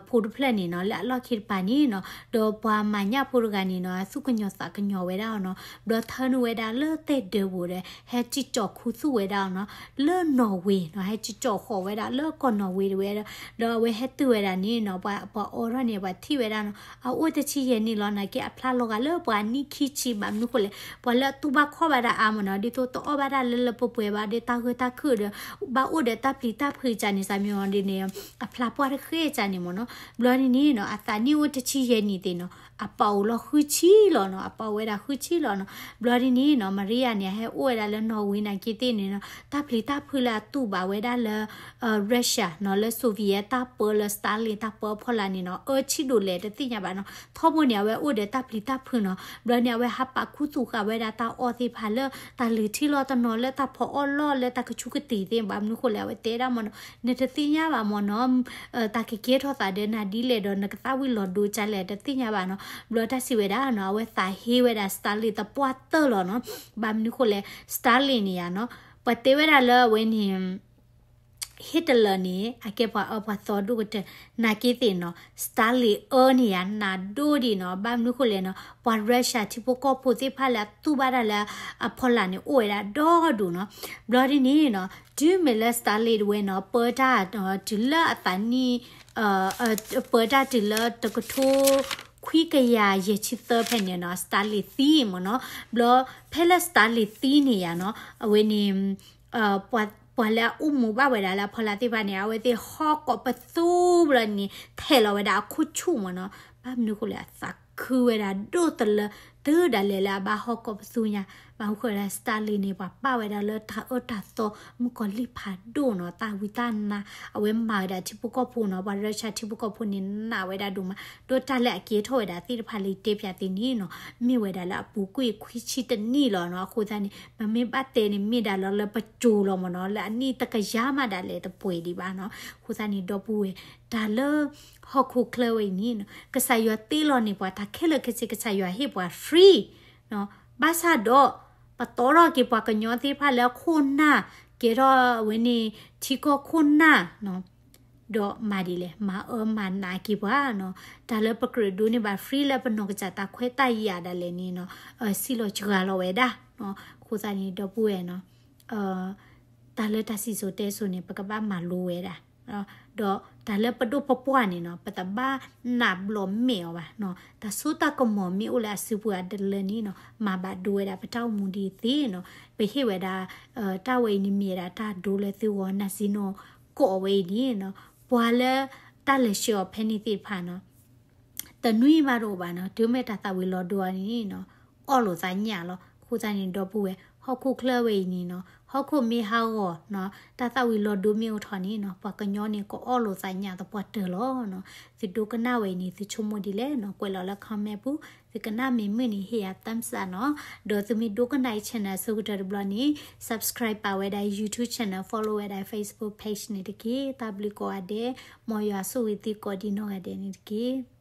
ဖိတဖျၢၣ်န့ၣ်နီၤ လၢအလီၢ်ခံတပၤန့ၣ်နီၤ ဒီးပှၤမၤညၣ်ဖိတဂၤန့ၣ်နီၤ သူၣ်ကညီၤသးကညီၤဝဲဒၣ်အီၤနီၤ ဘျီထၢနုာ်ဝဲဒၣ်လၢသဲၣ်ဒၢပူၤဒီး ဟဲစံၣ်ကၠီၤခူသူၣ်ဝဲဒၣ်အီၤနီၤ လၢနီၣ်ဝ့ၤနီၤ ဟဲစံၣ်ကၠီၤဃီၤဝဲဒၣ်လၢကီၢ်နီၣ်ဝ့ၤတဝဲဒီး ဒီးအဝဲဟဲတုၤဝဲဒၣ်န့ၣ်နီၤ ပှၤ ပှၤအိးထီၣ်န့ၣ် ပှၤထံၣ်ဝဲဒၣ်နီၤ အအိၣ်တဆံယဲၢ်နံၣ်လီၤ နာ်က့အဖျါလီၤဂာ်လၢပှၤနံၣ်ခံဆံ ဘၣ်မနုၤဃိလဲၣ် ပှၤလၢအတူၢ်ဘၣ်ခီၣ်ဘၣ်ဒၣ်အါမ့ၢ်နီၤ ဒ်သိးတအီၣ်ဘၣ်ဒၣ်လၢလၢပှဲၤပှဲၤဘၣ် ဒီးတၢ်ဂၢၢ်တၢ်ခုၣ်ဒီး ဘၣ်အိၣ်ဒီးတၢ်ပျံၤတၢ်ဖုးကၢ်န့ၣ် စၢ်မံၤအီၤဒ်န့ၣ် အဖျါပှၢ်တဃ့ကၢ်န့ၣ်မ့ၢ်နီၤ ဘျီဒ်န့ၣ်နီၤ အသးနံၣ်အိၣ်တဆံယဲၢ်နံၣ်သ့ၣ်နီၤ အပာ်အိၣ်လီၤဃုဆံလီၤနီၤ အပာ်ဝဲဒၣ်ဃုဆံလီၤနီၤ ဘျီဒ်န့ၣ်နီၤ Maria န့ၣ် အဟဲအိၣ်ဝဲဒၣ်လၢနီၣ်ဝ့ၤနာ်က့သ့ၣ်န့ၣ်နီၤ တၢ်ပျံၤတၢ်ဖုးလၢအတူၢ်ဘၣ်ဝဲဒၣ်လၢ Russia နီၤ လၢ Soviet တၢ်ပၢလၢ Stalin တၢ်ပၢအဖီလာ်န့ၣ်နီၤ အၢဆံၣ်ဒိၣ်လဲၣ်တသ့ၣ်ညါဘၣ်နီၤ ထီဘိန့ၣ် အဝဲအိၣ်ဒီးတၢ်ပျံၤတၢ်ဖုးနီၤ ဘျီန့ၣ် အဝဲဟးပာ်ခူသူၣ်ဃာ်ဝဲဒၣ်တၢ်အီၣ်သ့ၣ်တဖၣ်လၢ တၢ်လုၢ်ထံလီၤတနီၤလၢတၢ်ဖီအီၣ်လီၢ်လၢတၢ်ကဆူးကတံာ်သ့ၣ် ဘၣ်မနုၤဃိလဲၣ် အဝဲတဲဒၣ်မ့ၢ်နီၤ နတသ့ၣ်ညါဘၣ်မ့ၢ်နီၤ တၢ်ကကဲထီၣ်သးဒီးနၤဒ်လဲၣ်ဒီး နကသၣ်ဝံၤလီၤဒိကၢ်လဲၣ် တသ့ၣ်ညါဘၣ်နီၤ ဘျီတၢ်စံးဝဲဒၣ်နီၤ အဝဲသးဟ့ဝဲဒၣ် Stalin သပှၢ်တၢၢ်လီၤနီၤ ဘၣ်မနုၤဃိလဲၣ် Stalin န့ၣ်ယါနီၤ ပှၤတဲဝဲဒၣ်လၢအဝဲန့ၣ် Hitler န့ၣ် အကဲပှၤအၢပှၤသီဒိၣ်ကတၢၢ် နာ်က့သ့ၣ်နီၤ Stalin အၢန့ၣ်ယါ နးဒိၣ်ဒံးနီၤ ဘၣ်မနုၤဃိလဲၣ်နီၤ ပှၤ Russia ထံဖိကီၢ်ဖိသ့ၣ်တဖၣ်လၢအတူၢ်ဘၣ်တၢ်လၢအဖီလာ်န့ၣ် အိၣ်ဝဲဒၣ်ဒီဒိၣ်နီၤ ဘျီဒ်န့ၣ်နီၤ တုၤမ့ၢ်လၢ Stalin တဝဲနီၤ ပၢတၢ် တုၤလၢအသးနံၣ် ပၢတၢ်တုၤလၢတကထိခွံကယၤယဲၢ်ဆံသၢဖဲန့ၣ်နီၤ Stalin သံမ့ၢ်နီၤ ဘျီဖဲလၢ Stalin သံန့ၣ်ယါနီၤ အဝဲန့ၣ် ပှၤလၢအအိၣ်မူဘၣ်ဝဲဒၣ်လၢအဖီလာ်သ့ၣ်တဖၣ်န့ၣ် အဝဲသ့ၣ်ဟီၣ်ကိးပသူဘျီန့ၣ် ထဲးလီၤဝဲဒၣ်အခိၣ်ဆူၣ်မ့ၢ်နီၤ ဘၣ်မနုၤဃိလဲၣ် အသးခုဝဲဒၣ်ဒိၣ်တလၢ တုၤဒၣ်လဲာ်လၢအဘၣ်ဟီၣ်ကိးပသူညါ ဘၣ်မနုၤဃိလဲၣ် Stalin န့ၣ် ပှၤပာ်ဝဲဒၣ်လၢတၢ်အၢတၢ်သီ မုၣ်ကီၤလံၢ်ဖးဒိၣ်နီၤ တၢ်ဝံတၢ်နါ အဝဲမၤဝဲဒၣ်ထံဖိကီၢ်ဖိနီၤ ပှၤ Russia ထံဖိကီၢ်ဖိန့ၣ် နာ်ဝဲဒၣ်ဒိၣ်မး ဒီးတၢ်လၢအကဲထီၣ်ဝဲဒၣ်သ့ၣ်တဖၣ်လၢတဲပၠးသ့ၣ်န့ၣ်နီၤ မ့ၢ်ဝဲဒၣ်လၢအပူၤကွံာ်ခွံဆံတနံၣ်လီၤနီၤ အဃိသတးန့ၣ် ပမ့ၢ်ဘၣ်တဲန့ၣ် မ့ၢ်ဒၣ်လီၤလၢပစိၤလီၤမ့ၢ်နီၤ လၢအနံၣ်တကယၤမးဒၣ်လဲာ်တပှဲၤဒံးဘၣ်နီၤ အဃိသတးန့ၣ် ဒီပုၢ်ဝဲၢ် တၢ်လၢ ဟီၣ်ခိၣ်ချၢဝဲအံၤန့ၣ်နီၤ ကစၢ်ယွၤတ့လီၤန့ၢ်ပှၤတၢ်ခဲလၢာ်ခဲဆ့ ကစၢ်ယွၤဟ့ၣ်ပှၤ free ဘၣ်ဆၣ်ဒီး ပတီထီၣ်က့ၤပှၤကညီသ့ၣ်တဖၣ်လၢအခိၣ်နၢ် ကဲထီၣ်ဝဲန့ၣ် ထံကီၢ်ခိၣ်နၢ် ဒီးမၤဒ်လဲၣ် မၤအၢမၤနးက့ၤပှၤနီၤ တၢ်လၢပကြၢးဒိးန့ၢ်ဘၣ် free လၢပနီၢ်ကစၢ်တၢ်ခွဲးတၢ်ယာ်ဒၣ်လဲာ်န့ၣ်နီၤ စံၣ်လီၤစှၤလီၤဝဲဒၣ် အဃိသတးန့ၣ် ဒီပုၢ်ဝဲၢ်နီၤ တၢ်လၢတၢ်စံၣ်စိၤတဲစိၤန့ၣ် ပကဘၣ်မၤလိဝဲဒၣ် ဒီးတၢ်လၢပဒိၣ်ပပှၢ်န့ၣ်နီၤ ပတဘၣ်နးဘျီးမဲာ်အီၤဘၣ်နီၤ တၢ်စိတၢ်ကမီၤမ့ၢ်အိၣ်လၢအစုပူၤအတလၢန့ၣ်နီၤ မၤဘၣ်ဒိဝဲဒၣ်ပတၢ်အိၣ်မူဒ်သ့ၣ်နီၤ ပဟ့ၣ်ဝဲဒၣ် တၢ်ဝဲအံၤန့ၣ်မ့ၢ်ဝဲဒၣ်တၢ်ဒိလၢသုဂီၢ် နၢ်စ့နိ ကိးဝဲအံၤန့ၣ်နီၤ ပှၤလၢ တၢ်လဲၤဆှၢအီၤဖဲန့ၣ်သ့ၣ်တဖၣ်နီၤ တနွံဘၣ်တအိၣ်ဘၣ်နီၤ တုၤမ့ၢ်တၢ်သၣ်ဝံၤလီၤဒိအီၤန့ၣ်နီၤ အီၣ်လိာ်သးညၣ်လီၤ အဃိသတးန့ၣ် ဒီပုၢ်ဝဲၢ် ဟီၣ်ခိၣ်ချၢဝဲအံၤန့ၣ်နီၤ ဟီၣ်ခိၣ်မ့ၢ်ဟးဂီၤနီၤ တၢ်သၣ်ဝံၤလီၤဒိမ့ၢ်အိၣ်ထီၣ်န့ၣ်နီၤ ပှၤကညီန့ၣ် ကအီၣ်လိာ်သးညၣ်သပှၢ်တၢၢ်လီၤနီၤ သုဒိကနၣ်ဝဲအံၤန့ၣ် သုဆိကမိၣ်ဒ်လဲၣ်နီၤ ကွဲးလီၤလၢ comment ပူၤ သုကနၣ်မ့ၢ်မုာ်န့ၣ် ဟ့ၣ်ယၤ thumbs up နီၤ ဒီးသုမ့ၢ်ဒိကနၣ်အံၤ channel အဆိကတၢၢ်တဘျီန့ၣ် subscribe ပာ်ဝဲဒၣ် YouTube channel follow ဝဲဒၣ် Facebook page န့ၣ်တက့ၢ် တၢ်ဘျုးကိးဂၤဒဲး မ်ယွၤဆိၣ်ဂ့ၤသုကိးဒံးနီၢ်ဂၤဒဲးန့ၣ်တက့ၢ်